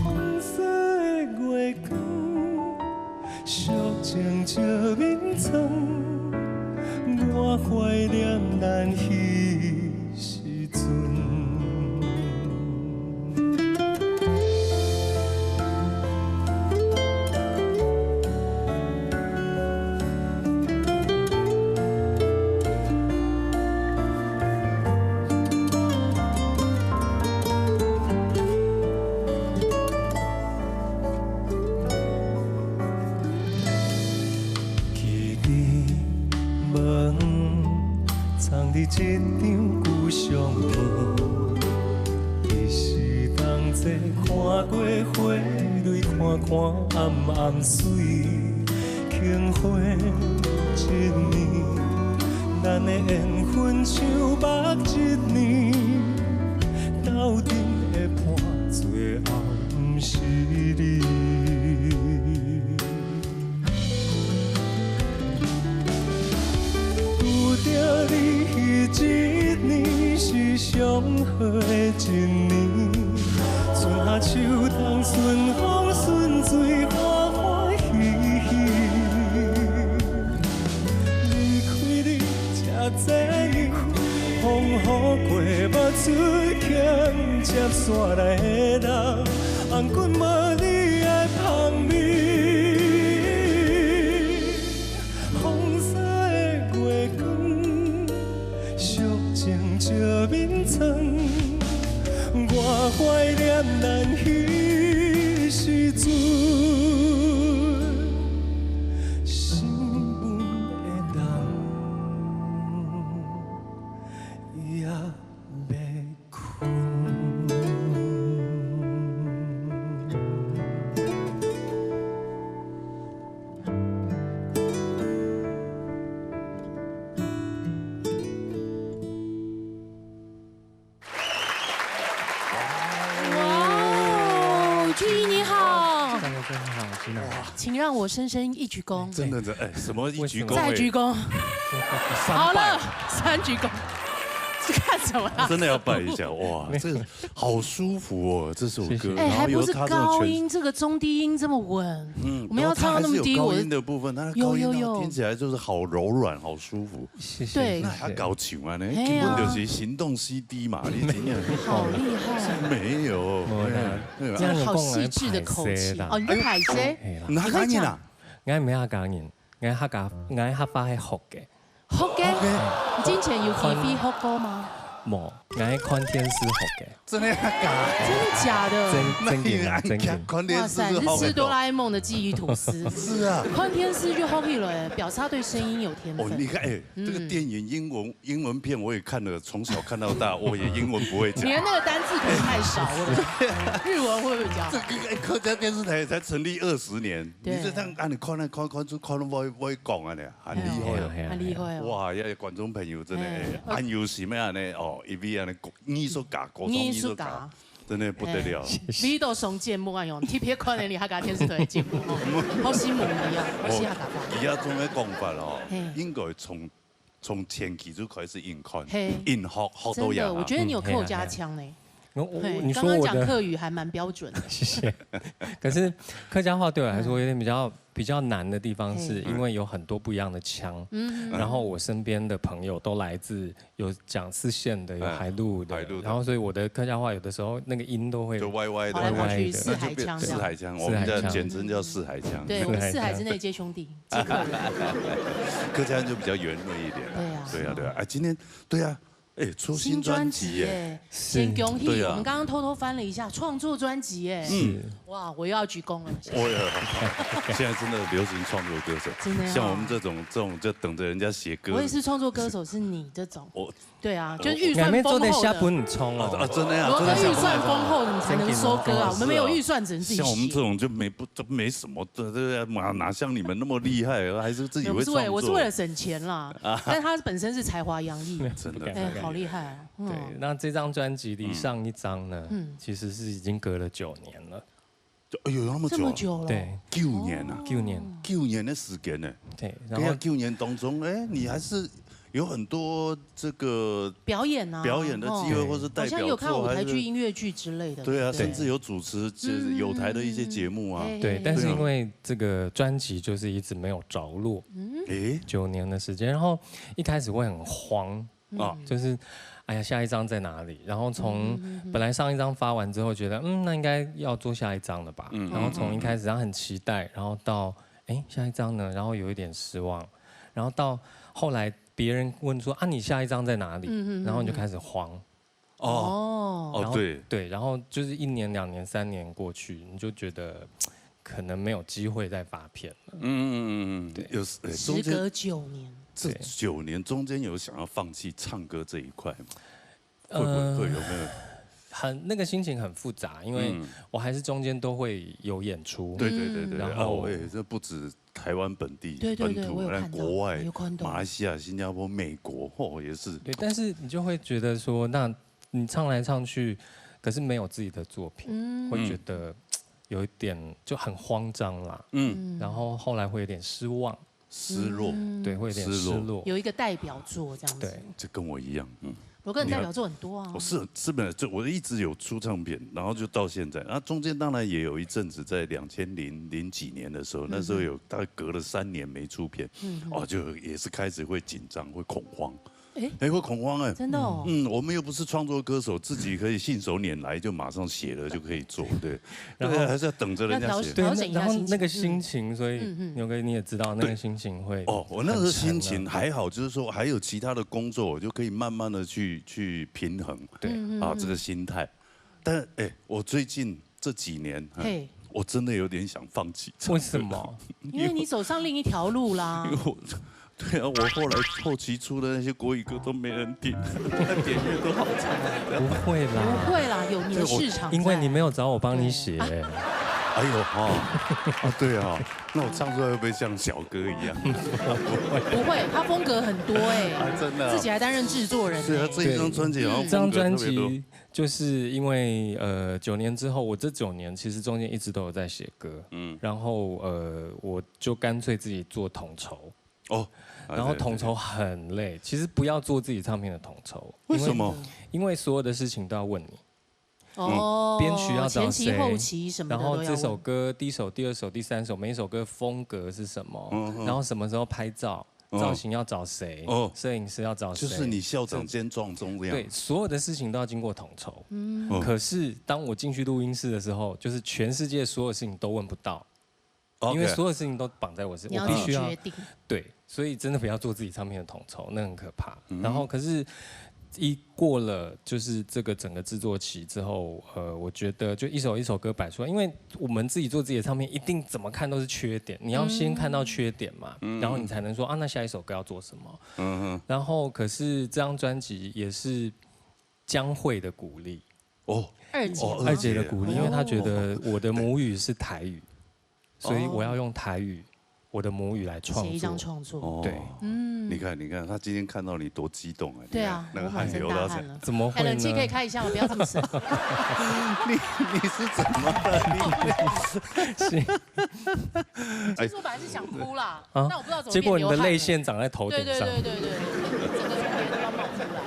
紅色的月光，寂靜照眠床，我懷念咱彼時陣。 記得無遠，藏佇一張舊相片。彼時同齊看過花蕊，看看暗暗媠。 輕花一年，咱的緣分像目一暝，鬥陣的伴，最後毋是你。拄著你彼一年是上好的一年，春夏秋冬順風順水歡歡喜喜。 離開你遮濟年，風雨過目出強，接煞來的人，紅軍無你的芳味。紅色的月光，寂靜照眠床，我懷念咱彼時陣。 心溫的人，也欲睏。哇哦，俊逸你好。张哥哥你好，金娜。请让我深深一鞠躬。真的，这，哎，什么一鞠躬？再鞠躬。三拜。好了，三鞠躬。是看什么啦？真的要拜一下，哇，这个好舒服哦，这首歌。谢谢。哎，然后又有他这种全，还不是高音，这个中低音这么稳。嗯，我们要唱到那么低，然后他还是有高音的部分，我，他的高音呢，有，有，有。听起来就是好柔软，好舒服。谢谢，对。谢谢。那还要搞球啊呢？嘿啊。根本就是行动 C D 嘛，你真的好厉害。没有，没有，没有。这样有空来好戏剧的口气。歹势啦。哦，你在歹势？嘿啦。你客家人啊？我毋係客家人，我客家，我客話係學个。學个？學个？你之前有機會學過嗎？無，我係看電視學个。真的假的？真的假的？真，真个啊，真个。看電視就學个。哇塞，你是哆啦A梦的记忆吐司。是啊。看電視就學起來，表示他对声音有天分。哦，你看，哎，这个电影英文 英文片我也看了，从小看到大，我也英文不会讲。你的那个单字可能太少，我的日文会不会比较好？这个，哎，客家电视台才成立二十年，对。你这样，啊，你看那，看，看出，看都不会，不会讲啊，你很厉害哦。嗯，很厉害哦。哇，呀，观众朋友真的，哎，哎，啊，有什么样呢？哦，因为啊，艺术家，高中艺术家。艺术家。真的不得了。哎，你都上節目啊，用特別看你客家電視台的節目哦，好羨慕你啊，好羨慕客家話。佢這種个講法哦，嘿。應該從，從前期就開始硬看，嘿。硬學，學到這下。真的，我覺得你有客家腔呢。嗯，嘿，嘿。我，我，嘿，你說我的剛剛講客語還蠻標準的。謝謝。可是客家話對我來說有點比較，嗯。比較難的地方，是因為有很多不一樣的腔。嘿。嗯。然後我身邊的朋友都來自有講四縣的，有海陸的，哎，海陸的。然後所以我的客家話有的時候那個音都會就歪歪的。歪歪的。歪歪去四海腔這樣。四海腔，四海腔。我們叫，簡稱叫四海腔。對，我們四海之內皆兄弟，皆客人。客家人就比較圓潤一點啦。對啊。對啊，對啊。哎，今天，對啊，哎，出新專輯耶。新專輯耶，先恭喜，對啊。我們剛剛偷偷翻了一下，創作專輯耶。是。哇，我又要鞠躬了。我也，現在真的流行創作歌手，真的啊。像我們這種，這種就等著人家寫歌。我也是創作歌手，是你這種。我 對啊，就是預算豐厚的。你還沒做得下本衝哦。啊，啊，真的呀，羅哥預算豐厚，你才能收歌啊，我們沒有預算，只能自己寫。像我們這種就沒，不，就沒什麼，對，對，對，哪，哪像你們那麼厲害，還是自己會創作。沒有，不是為了，我是為了省錢啦。啊。但他本身是才華洋溢。真的。哎，好厲害啊。嗯。對，那這張專輯離上一張呢，嗯。其實是已經隔了九年了。 哎呦，那麼久啊。這麼久了。對。九年啊。九年。九年的時間呢。對，然後，對啊，九年當中，哎，你還是有很多這個表演啊，表演的機會，哦。或是代表作，好像有看舞台劇、還是音樂劇之類的。對啊，對。甚至有主持，就是有台的一些節目啊。嗯，對，對，但是因為這個專輯就是一直沒有著落，哎。九年的時間，然後一開始會很慌， 啊。嗯。就是，哎呀，下一張在哪裡？然後從，嗯，嗯，嗯。本來上一張發完之後，覺得，嗯，那應該要做下一張了吧。嗯。然後從一開始，然後很期待，然後到，哎，下一張呢？然後有一點失望，然後到後來別人問說，啊，你下一張在哪裡？嗯，嗯，嗯，然後你就開始慌。哦。哦。然後，哦，對。对，然后就是一年、两年、三年过去，你就觉得可能没有机会再发片了。嗯，嗯，嗯，嗯，对。有时，哎，中间，时隔九年。这，对。九年中间有想要放弃唱歌这一块吗？会不会，呃，会，有没有？很，那个心情很复杂，因为，嗯。我还是中间都会有演出。对，对，对，对，对。然后，哦，哎，这不止台湾本地，对，对，对，本土，我有看到，那国外，我有看到。马来西亚、新加坡、美国，哦，也是。对，但是你就会觉得说，那你唱来唱去，可是没有自己的作品，嗯。会觉得有一点就很慌张啦。嗯。嗯。然后后来会有点失望。失落。嗯。对，会有点失落。失落。有一个代表作这样子。对。这跟我一样，嗯。罗哥，你代表作很多啊。我是，是本来就，我一直有出唱片，然后就到现在。然后中间当然也有一阵子，在两千零，零几年的时候，嗯。那时候有大概隔了三年没出片，嗯。哦，就也是开始会紧张，会恐慌。 哎。哎，会恐慌哎。真的哦。嗯，我们又不是创作歌手，自己可以信手拈来，就马上写了就可以做，对。然后对，还是要等着人家写。要调整，对，调整一下心情。然后那个心情，所以嗯，嗯。牛哥你也知道，那个心情会哦，我那时候心情还好，很沉啊。就是说还有其他的工作，我就可以慢慢地去，去平衡，对。嗯，嗯，啊，嗯。这个心态。但，哎，我最近这几年，哎，嘿。我真的有点想放弃唱歌。为什么？因为你走上另一条路啦。因为我 对啊，我后来后期出的那些国语歌都没人听，那点阅都好差。不会啦。不会啦，有你的市场在。对，我，因为你没有找我帮你写。对。哎呦，哈，啊，对啊，那我唱出来会不会像小哥一样？不会，他风格很多哎。啊，真的啊。自己还担任制作人哎。是啊，这一张专辑好像风格特别多。对。这张专辑就是因为，呃，九年之后，我这九年其实中间一直都有在写歌，嗯。然后，呃，我就干脆自己做统筹。 哦，然后统筹很累，其实不要做自己唱片的统筹，为什么？因为，因为所有的事情都要问你。哦，编曲要找谁，前期后期什么的都要问。然后这首歌第一首、第二首、第三首，每一首歌风格是什么，嗯，嗯。然后什么时候拍照，嗯。造型要找谁，哦。摄影师要找谁，就是你校长兼撞钟这样。对，所有的事情都要经过统筹。嗯。嗯。可是当我进去录音室的时候，就是全世界所有事情都问不到。 OK。因为所有事情都绑在我身，你要自己决定。我必须要，对，所以真的不要做自己唱片的统筹，那很可怕。嗯哼。然后可是，一过了就是这个整个制作期之后，呃，我觉得就一首一首歌摆出来，因为我们自己做自己的唱片，一定怎么看都是缺点，你要先看到缺点嘛，嗯。然后你才能说，啊，那下一首歌要做什么。嗯哼。然后可是这张专辑也是江蕙的鼓励。哦。二姐吗？哦，二姐的鼓励，因为她觉得我的母语是台语。 所以我要用台语我的母语来创作。写一张创作。哦，对，嗯，你看，你看，他今天看到你多激动啊！你看对啊，那个汗流到这。我满身大汗了。怎么会呢？哎，冷气可以开一下吗？不要这么深。你你是怎么了？是其实我本来是想哭啦，啊那我不知道怎么结果你的变流汗了泪腺长在头顶上。对对对对对，整个从别的地方冒出来。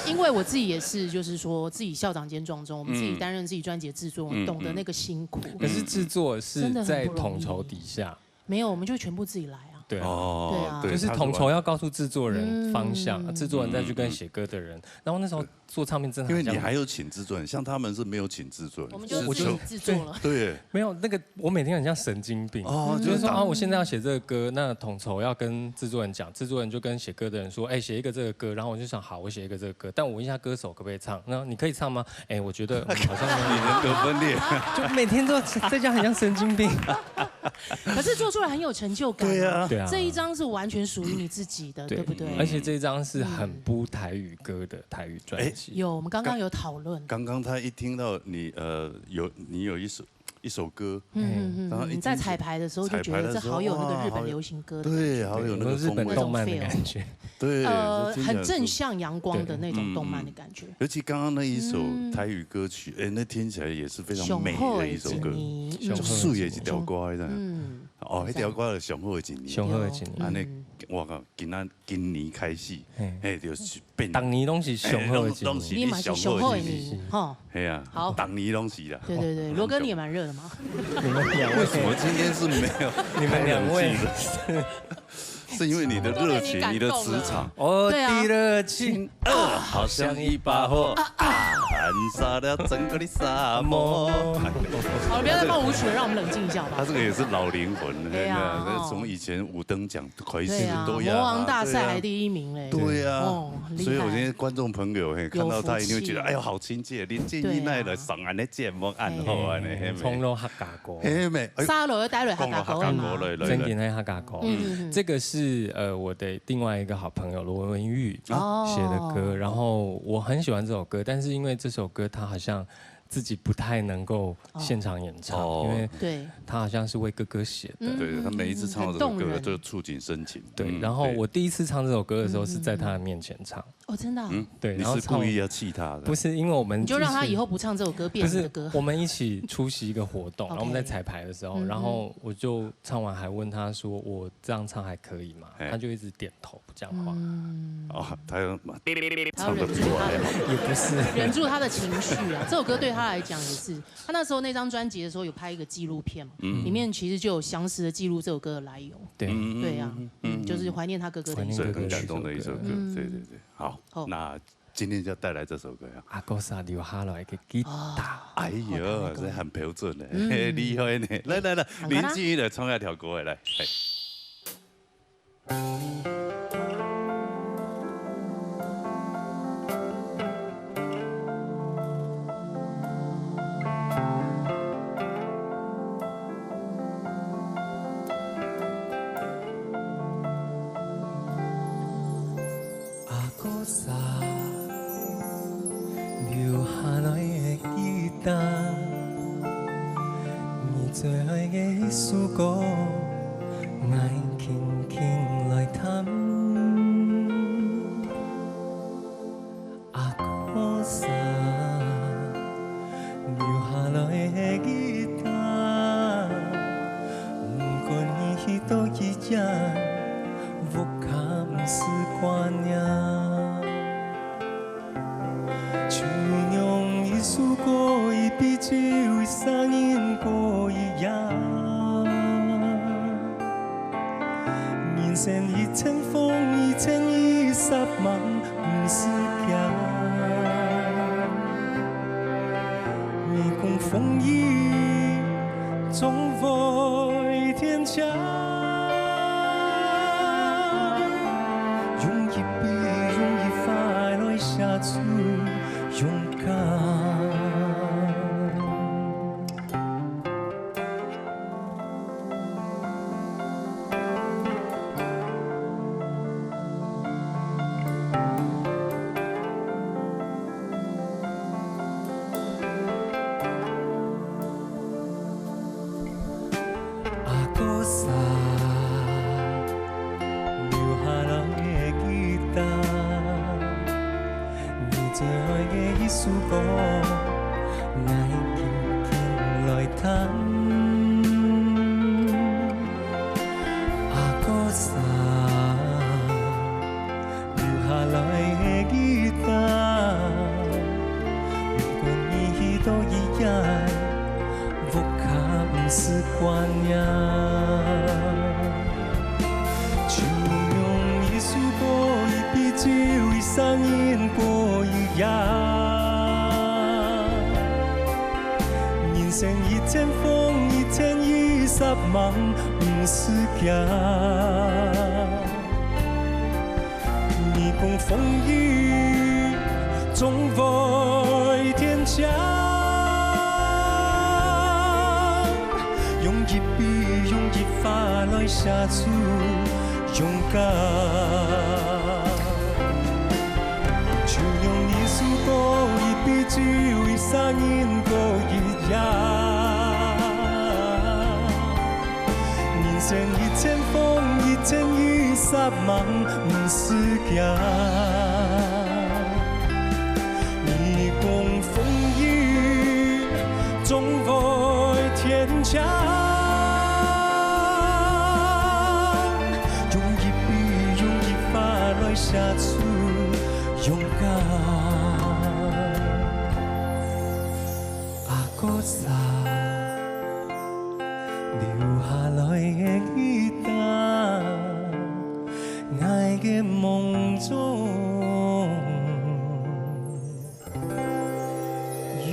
因为我自己也是，就是说自己校长兼撞钟，我们自己嗯担任自己专辑的制作，嗯懂得那个辛苦。可是制作是真的很在不容易统筹底下，没有，我们就全部自己来啊。对啊。哦对啊，就是统筹要告诉制作人方向，嗯制作人再去跟写歌的人。然后那时候做唱片真的因为很像你还有请制作人，像他们是没有请制作人，我们就是自己是就制作了。对，没有那个，我每天很像神经病。哦，就是说啊，这样我现在要写这个歌，那统筹要跟制作人讲，制作人就跟写歌的人说，哎，写一个这个歌，然后我就想，好，我写一个这个歌，但我问一下歌手可不可以唱，那你可以唱吗？哎，我觉得、嗯好像你人格分裂。就每天都在家很像神经病。可是做出来很有成就感。对啊，对啊，这一张是完全属于你自己的，对不对？而且这一张是很不台语歌的台语专辑。有，我们刚刚有讨论。刚刚他一听到你呃有你有一首一首歌，嗯嗯嗯，然后一进去你在彩排的时候就觉彩排的时候得这好有那个日本哇好有流行歌的对，感觉好有那都是日本个风味。动漫的感觉。对，呃，这听起来很正向阳光的那种动漫的感觉。尤其刚刚那一首嗯台语歌曲，哎，那听起来也是非常雄美厚的一的一首歌，年，就素颜一条歌的。嗯，哦，一条歌的雄厚的一年。雄厚的一年啊，那嗯我靠，今仔今年开始，嘿嘿，就是变，当年东西雄厚的一哎东西年。你嘛是雄厚的一你年哈。哎好当年东西啦。对对对，罗哥你也蛮热的嘛。你们两位，为什么今天是没有？你们两位，是因为你的热情，你的磁场。哦，对啊第二期啊，好像一把火，燃烧了整个的沙漠。好了，不要再放舞曲了，让我们冷静一下吧。他这个也是老灵魂，对啊那从以前五等奖开始对啊，都要魔王大赛还第一名嘞。对啊，哦，很厉害。所以我现在观众朋友嘿，看到他一定会觉得，有福气哎呦，好亲切，连建议那的赏俺的节目按后啊，那嘿没，从头客家歌，嘿没，哎，沙罗又待了讲了客家客家歌嘛。歌来来来，真的那客家歌。嗯，这个是呃我的另外一个好朋友罗文玉哦写的歌，然后我很喜欢这首歌，但是因为这首歌他好像自己不太能够现场演唱，哦因为对，他好像是为哥哥写的。嗯对他每一次唱这首歌很动人就触景生情。对，嗯然后我第一次唱这首歌的时候是在他的面前唱，哦，真的啊，嗯，对，你然后唱是故意要气他的不。是，因为我们你就让他以后不唱这首歌，变不是你的歌。我们一起出席一个活动，然后我们在 OK 彩排的时候，嗯然后我就唱完还问他说我这样唱还可以吗？哎他就一直点头不讲话。嗯，哦，他要他要忍住他的，也不是，忍住他的情绪啊。这首歌对他来讲也是，他那时候那张专辑的时候有拍一个纪录片嘛，里面其实就有详实的记录这首歌的来由。对，嗯对啊，嗯，就是怀念他哥哥的一首对，怀念哥哥很感动的一首歌，嗯对对对，好好，那今天就带来这首歌呀。阿哥萨留下来个吉他，哎呦，这很标准呢，嘿，厉害呢！来来来，看看啊林静怡来唱一条歌，来，嘿。 阿哥萨留下來个吉他，你最愛个一首歌，𠊎輕輕來彈。阿哥薩留下來个吉他，毋管你去到幾遠， 屋下毋使掛念。就像一首歌，一杯酒，一儕人過一夜。人生一陣風，一陣雨，煞猛毋使驚。你講風雨總會天晴。 用一杯，用一塊來寫出勇敢。阿哥薩首歌，𠊎緊緊來彈。阿哥啊，留下來个吉他，毋管你去到幾遠，屋下毋使掛念。 就用一首歌，一杯酒，一儕人過一夜。人生一陣風，一陣雨，煞猛毋使驚。你講風雨總會天晴。 用一杯，用一花來寫出勇敢。就用一首歌，一杯酒，一儕人過一夜。人生一陣風，一陣雨，煞猛毋使驚。 你講風雨總會天晴，用一杯，用一花來寫出勇敢。阿哥啊，留下來个吉他。 𠊎个夢中有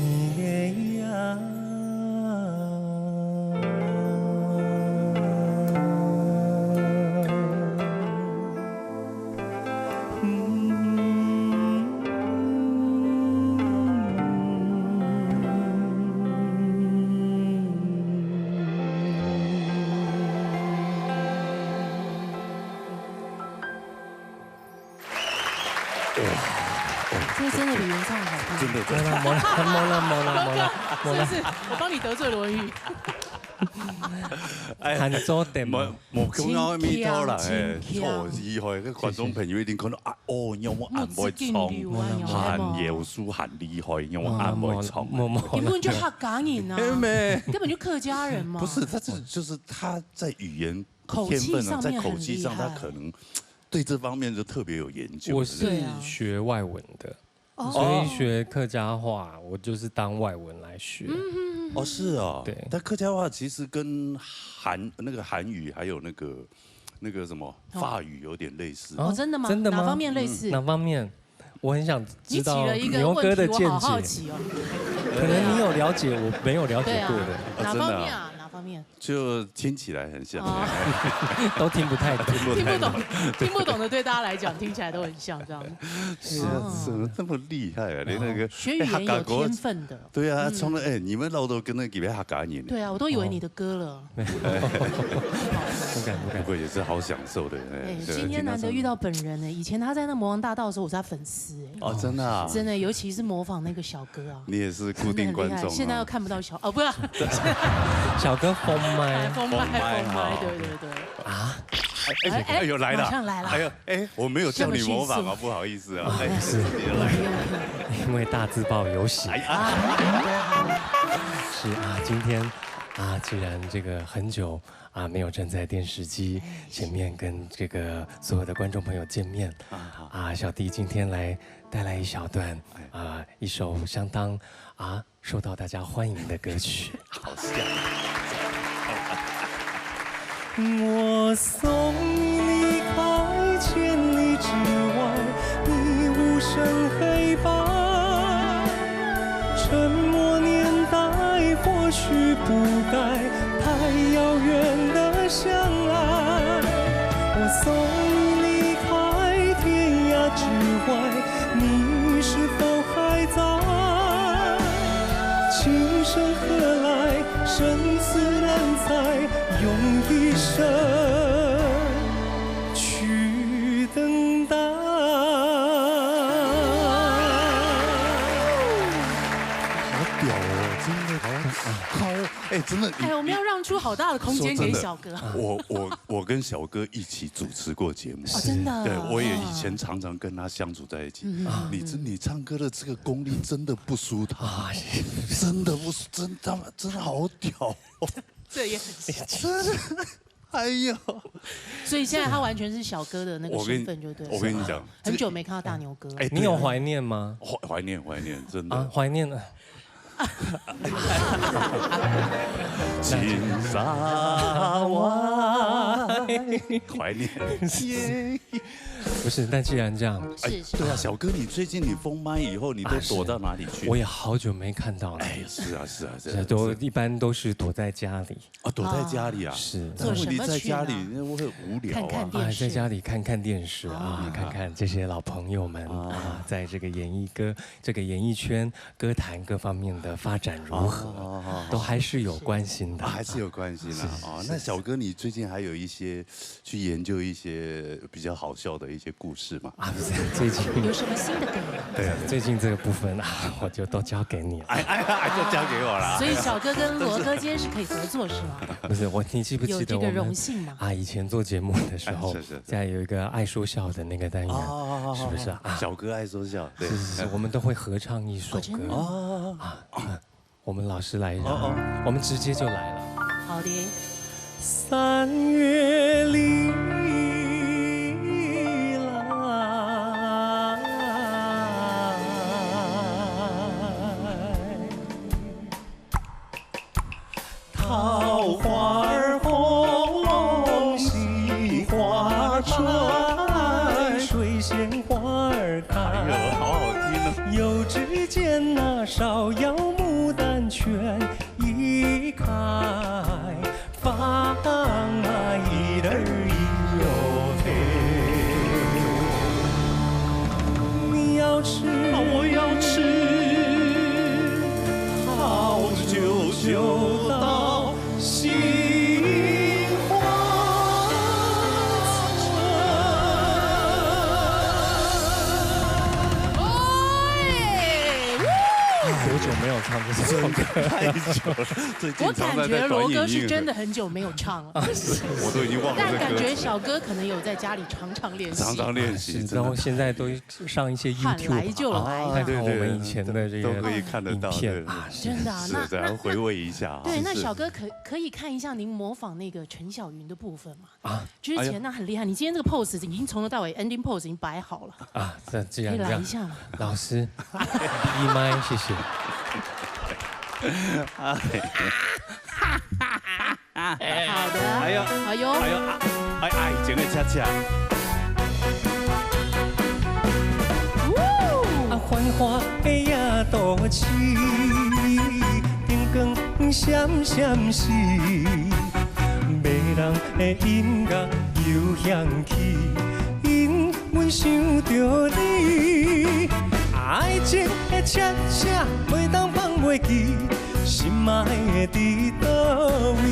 你个影。这个真的比原唱好听。真的，没啦没啦没啦没啦没啦没啦，是不是？我帮你得罪罗文玉。弹奏点嘛。没没讲到味道啦，哎，真强错，厉害，个观众朋友一定看到啊，哦，让我俺会唱，目汁进流啊，很优秀，很厉害，让我俺会唱。没没根本就客家人啊，哎没，根本就客家人嘛。不是，他是就是他在语言口气天分啊，上面很在口气上，厉害他可能对这方面就特别有研究。我对不对是学外文的，哦所以学客家话，我就是当外文来学。哦，是哦，对但客家话其实跟韩那个韩语还有那个那个什么哦法语有点类似。哦，真的吗？真的吗哪方面类似？哪方面？我很想你起知道了一个牛哥的见问题，我好好解，奇哦。可能你有了解我没有了解对啊过的，，哪真的啊方面啊？哪方面？就听起来很像。哦，都听不太懂。听不懂，听不懂的对大家来讲听起来都很像这样。是啊，怎么这么厉害啊？连那个学语言有天分的。对啊，从来哎，你们老都跟那几位客家人。对啊，我都以为你的歌了。不敢不敢不。过也是好享受的，哎哎，，对今天难得遇到本人呢，以前他在那魔王大道的时候，我是他粉丝哎。哦，真的啊，真的，尤其是模仿那个小哥啊，你也是固定观众啊。真的很厉害。现在又看不到小哦，不是啊，小哥封麦，封麦封麦封麦，哈对对对。哎哎哎，有来了，马上来了哎呦哎，我没有叫你模仿啊，不好意思啊。哎，是你来了。因为大字报有写。哎啊，是啊，今天啊，既然这个很久啊没有站在电视机前面跟这个所有的观众朋友见面啊，小弟今天来带来一小段啊一首相当啊受到大家欢迎的歌曲。好像。我送你离开千里之外，你无声黑白。沉默年代或许不该太遥远的相爱。我送你离开天涯之外，你是否还在？琴声何来？ 生死难猜，用一生去等待。好屌哦，真的好，好，哎，真的，你哎，我们要让出好大的空间给小哥啊。说真的，我，我，我跟小哥一起主持过节目。哦，真的。对，我也以前常常跟他相处在一起。嗯。你真，你唱歌的这个功力真的不输他。啊，谢谢。真的不输，真的，真的好屌哦。这也很像。真的，哎呦。所以现在他完全是小哥的那个身份就对了。我跟你，我跟你讲，很久没看到大牛哥了。哎，对啊。你有怀念吗？怀，怀念，怀念，真的。啊，怀念啊。金沙湾。怀念。不是，但既然这样，哎，是，是。对啊，小哥，你最近你封麦以后，你都躲到哪里去？啊，是。我也好久没看到了。哎，是啊，是啊，是啊，是，都，是。一般都是躲在家里。啊，躲在家里啊？啊。是。那问题在家里，做什么去呢？那会很无聊啊。看看电视。哎，在家里看看电视啊，啊。看看这些老朋友们啊，啊。在这个演艺歌，这个演艺圈、歌坛各方面的发展如何，哦，哦，哦，哦。都还是有关心的。啊，还是有关心啦。是，是，哦，是。那小哥，你最近还有一些去研究一些比较好笑的一些故事吗？啊，不是，最近有什么新的梗？对啊。最近这个部分啊，我就都交给你了。哎，哎，哎，就交给我啦。所以小哥跟罗哥今天是可以合作，是吗？不是，我，你记不记得我们，有这个荣幸吗？啊，以前做节目的时候，哎，是，是，是。在有一个爱说笑的那个单元，哦，是不是啊？啊。小哥爱说笑，对。是，是，是，我们都会合唱一首歌。哦，真的吗？啊，嗯，我们老师来一下，哦，哦。我们直接就来了。好的。三月里来，桃花儿红，西花开，水仙花儿开。哎呦，好好听啊。又只见那芍药牡丹全已开，芳花一枝一枝飞。你要吃，我要吃，好酒就到 心花春。哎，多久没有唱这首歌？太久了，最近常常在短影音。我感觉罗哥是真的很久没有唱了。我都已经忘了这歌词。但感觉小哥可能有在家里常常练习。常常练习，是，真的。然后现在都上一些YouTube，喊来就来啊。啊，对，对，对，看看我们以前的这个都可以看得到，影片啊，对。是。真的啊，是，那，对，那，回味一下啊。对，那小哥可，可以看一下您模仿那个陈小云的部分吗？啊。之前那很厉害，哎呀。你今天这个pose已经从头到尾ending pose已经摆好了。啊，这，既然这样，可以来一下吗？老师，闭麦，谢谢。哎。好的。哎呦，哎呦。哎呦，啊，哎，爱情的恰恰。啊，繁华的夜都市，灯光闪闪爍，迷人的音乐又响起，因为想着你。爱情的恰恰，袂当放袂记， 心爱的在倒位？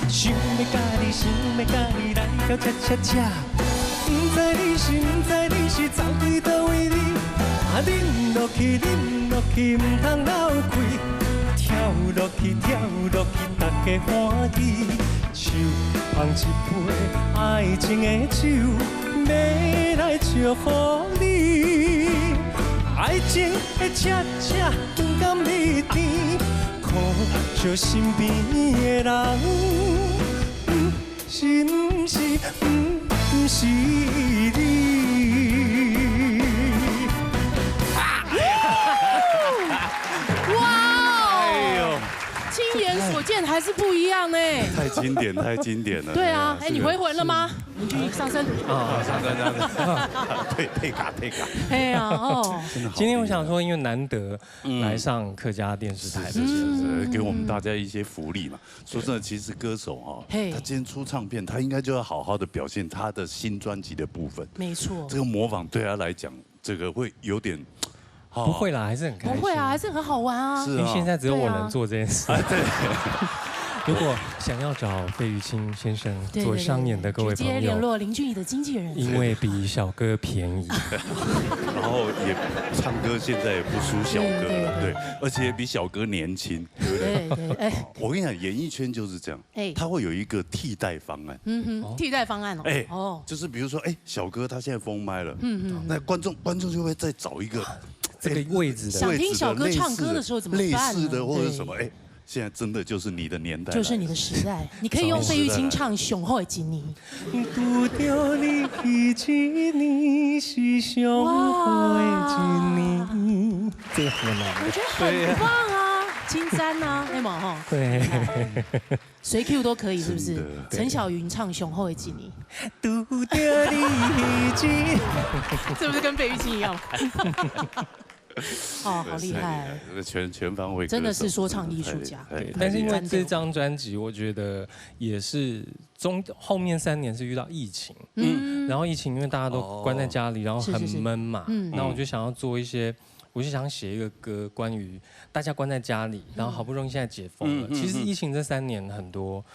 想要甲你，想要甲你来跳恰恰恰。毋知你是，毋知你是走对倒位哩？啊，忍落去，忍落去，毋通漏气。跳落去，跳落去，大家欢喜。手捧一杯爱情的酒，要来祝福你。爱情的恰恰， 敢你甜，苦笑身边的人，毋是，毋是，毋是你。哇哦！哎呦。亲眼所见还是不一样呢。太经典，太经典了。对啊，哎，哎呀，是。你回魂了吗？你去上身。啊，上身，上身。配，配卡，配卡。哎呀，哦。真的好厉害。今天我想说，因为难得 嗯。来上客家电视台的节目。是，是，是，是，给我们大家一些福利嘛。说真的，其实歌手哦，嘿。他今天出唱片，他应该就要好好地表现他的新专辑的部分。没错。这个模仿对他来讲，这个会有点，哦。不会啦，还是很开心。不会啊，还是很好玩啊。是啊。因为现在只有我能做这件事。对啊。哎，对。如果想要找费玉清先生做商演的各位朋友，对，对，对，对，直接联络林俊逸的经纪人。因为比小哥便宜。然后也唱歌现在也不输小哥了，对，对，对。对，而且也比小哥年轻，对不对？对，对，哎。我跟你讲，演艺圈就是这样，哎。他会有一个替代方案。嗯哼，哦。替代方案哦。哎，哦。就是比如说，哎，小哥他现在封麦了，嗯，嗯，嗯。那观众，观众就会再找一个，这个位置的。哎，想听小哥唱歌的时候怎么办呢？类似的或者什么，对。哎，现在真的就是你的年代来了。就是你的时代，你可以用费玉清唱《上好的一年》。拄着你彼一年是上好的一年。哇。这个很难。我觉得很棒啊，对呀。金簪啊，对吗？吼。对。随 Q 都可以，是不是？真的。陈小云唱《上好的一年》。拄着你彼一年。是不是跟费玉清一样？哦，好厉害。对，太厉害了，这个全，全方位歌手，真的是说唱艺术家。真的太厉害，对，太厉害。但是因为这张专辑，我觉得也是中，后面三年是遇到疫情，嗯。然后疫情因为大家都关在家里，哦。然后很闷嘛，是，是，是。嗯。那我就想要做一些，我就想写一个歌，关于大家关在家里，然后好不容易现在解封了。嗯，嗯，其实疫情这三年很多，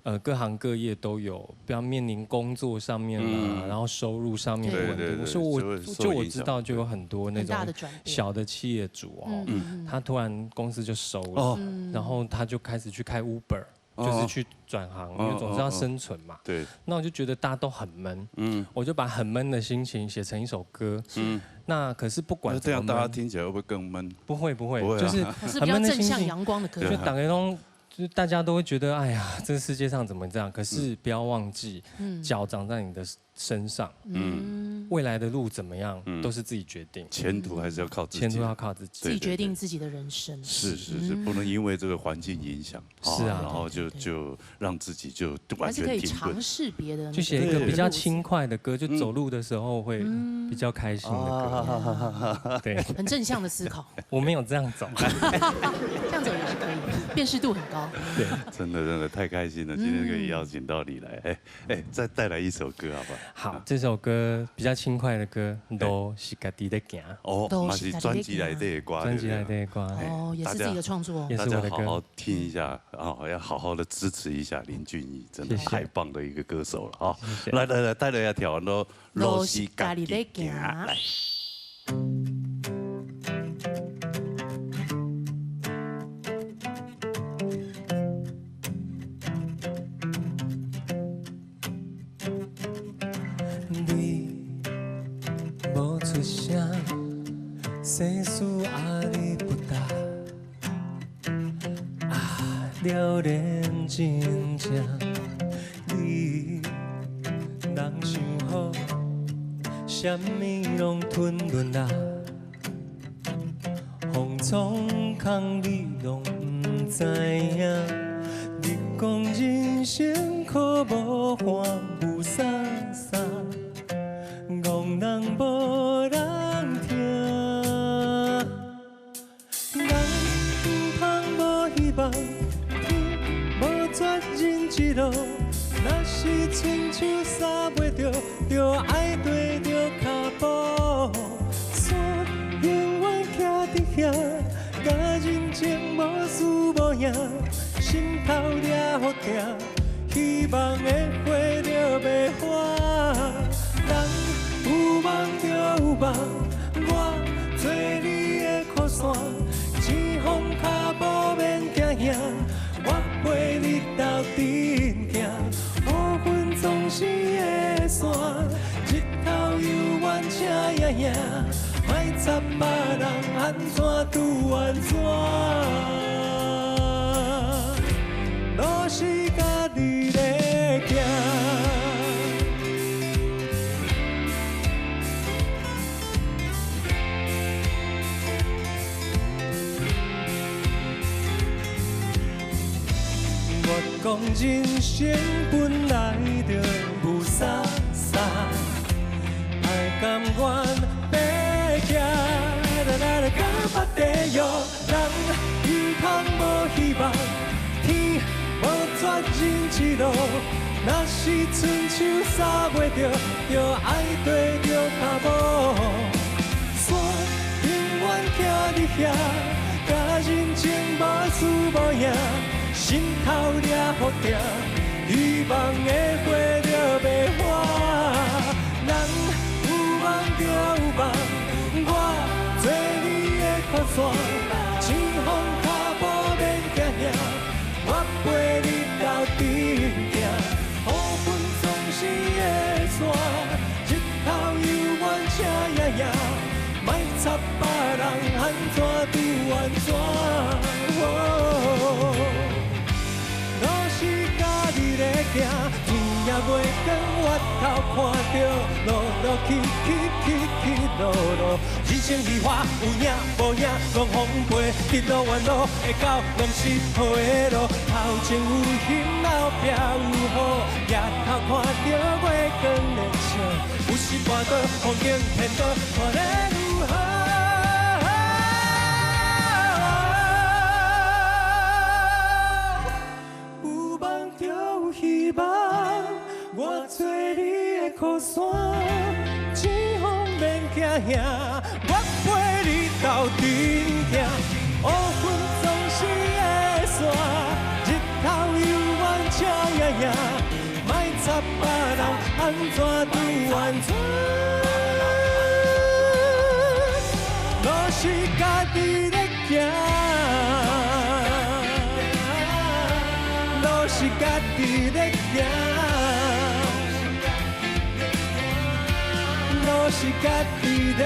呃，各行各业都有，比方面临工作上面啊，嗯。然后收入上面的问题。对，对，对，所以我，就会受影响。就我知道就有很多那种很大的转变。小的企业主哦，嗯，嗯，嗯。他突然公司就收了，哦。嗯。然后他就开始去开Uber，哦。就是去转行，哦，因为总是要生存嘛。哦，哦。对。那我就觉得大家都很闷，嗯。我就把很闷的心情写成一首歌。嗯。那可是不管怎么闷，那这样大家听起来会不会更闷？不会，不会，不会啊。就是很闷的心情，可是比较正向阳光的歌。就大家都，就是大家都会觉得，哎呀，这个世界上怎么这样？可是不要忘记，嗯。脚长在你的身上，嗯。未来的路怎么样，嗯。都是自己决定。前途还是要靠自己。前途要靠自己。自己决定自己的人生。对，对，对。是，是，是，嗯。不能因为这个环境影响。是啊。哦，然后就，对，对，对。就让自己就完全停顿。还是可以尝试别的那个路子。就写一个比较轻快的歌，就走路的时候会比较开心的歌。嗯。啊。对。很正向的思考。我没有这样走。这样走也是可以，辨识度很高。对。真的，真的太开心了，今天可以邀请到你来。嗯。哎，哎，再带来一首歌好不好？好，这首歌比较轻快的歌，对。都是家己咧行。哦，都是家己咧行。嘛是专辑内底的歌，专辑内底的歌，对不对？哦，也是自己的创作。哎，大家，也是我的歌。大家好好听一下，哦，要好好地支持一下林俊逸，真的，谢谢。太棒的一个歌手了，哦。谢谢。来，来，来，带来一条，都，都是家己咧行。来。 你无出声，世事阿里不达。啊，了然真正，你人想好，啥物拢吞吞啦。 风霜空你拢毋知影，你讲人生苦无伴有啥啥，戇人无人听。人毋通无希望，天无绝人之路，若是伸手捎袂着，就爱綴着脚步。 山永远徛佇遐，甲人情无输无赢，心头掠好定，希望的花就袂花。人有梦就有梦，我做你的靠山，前方脚步免惊惶。 我陪你鬥陣行，烏雲總是會散，日頭猶原赤焱焱，莫插別人按怎拄按怎，路是家己咧行。 我讲人生本来就有散散，爱甘愿白行，来来来，甲别地狱。人有通无希望，天无绝人之路，若是伸手捎袂着，就爱綴着脚步。 山永远徛佇遐，甲人情无输无赢，心心头掠好定，希望的花著欲化。人有夢就有夢，我做你的靠山，清風踏步免驚惶，我陪你鬥陣行。 雨份總是會散，日頭猶原赤焱焱，莫插別人安怎拄安怎。哦，路是家己咧行，天也袂光，越頭看著路，路起起起起落落。 人生如花，有影無影攏風飛，直路彎路，會到攏是好的路。頭前有雲，後壁有雨，日頭看著月光咧笑，有時跋倒風景顛倒，看咧如何。有夢就有希望， 我做你的靠山，清風免驚惶，我陪你鬥陣行。雨份總是會散，日頭猶原赤焱焱，莫插別人安怎拄安怎。路是家己咧行，路是家己咧 行，路是家己咧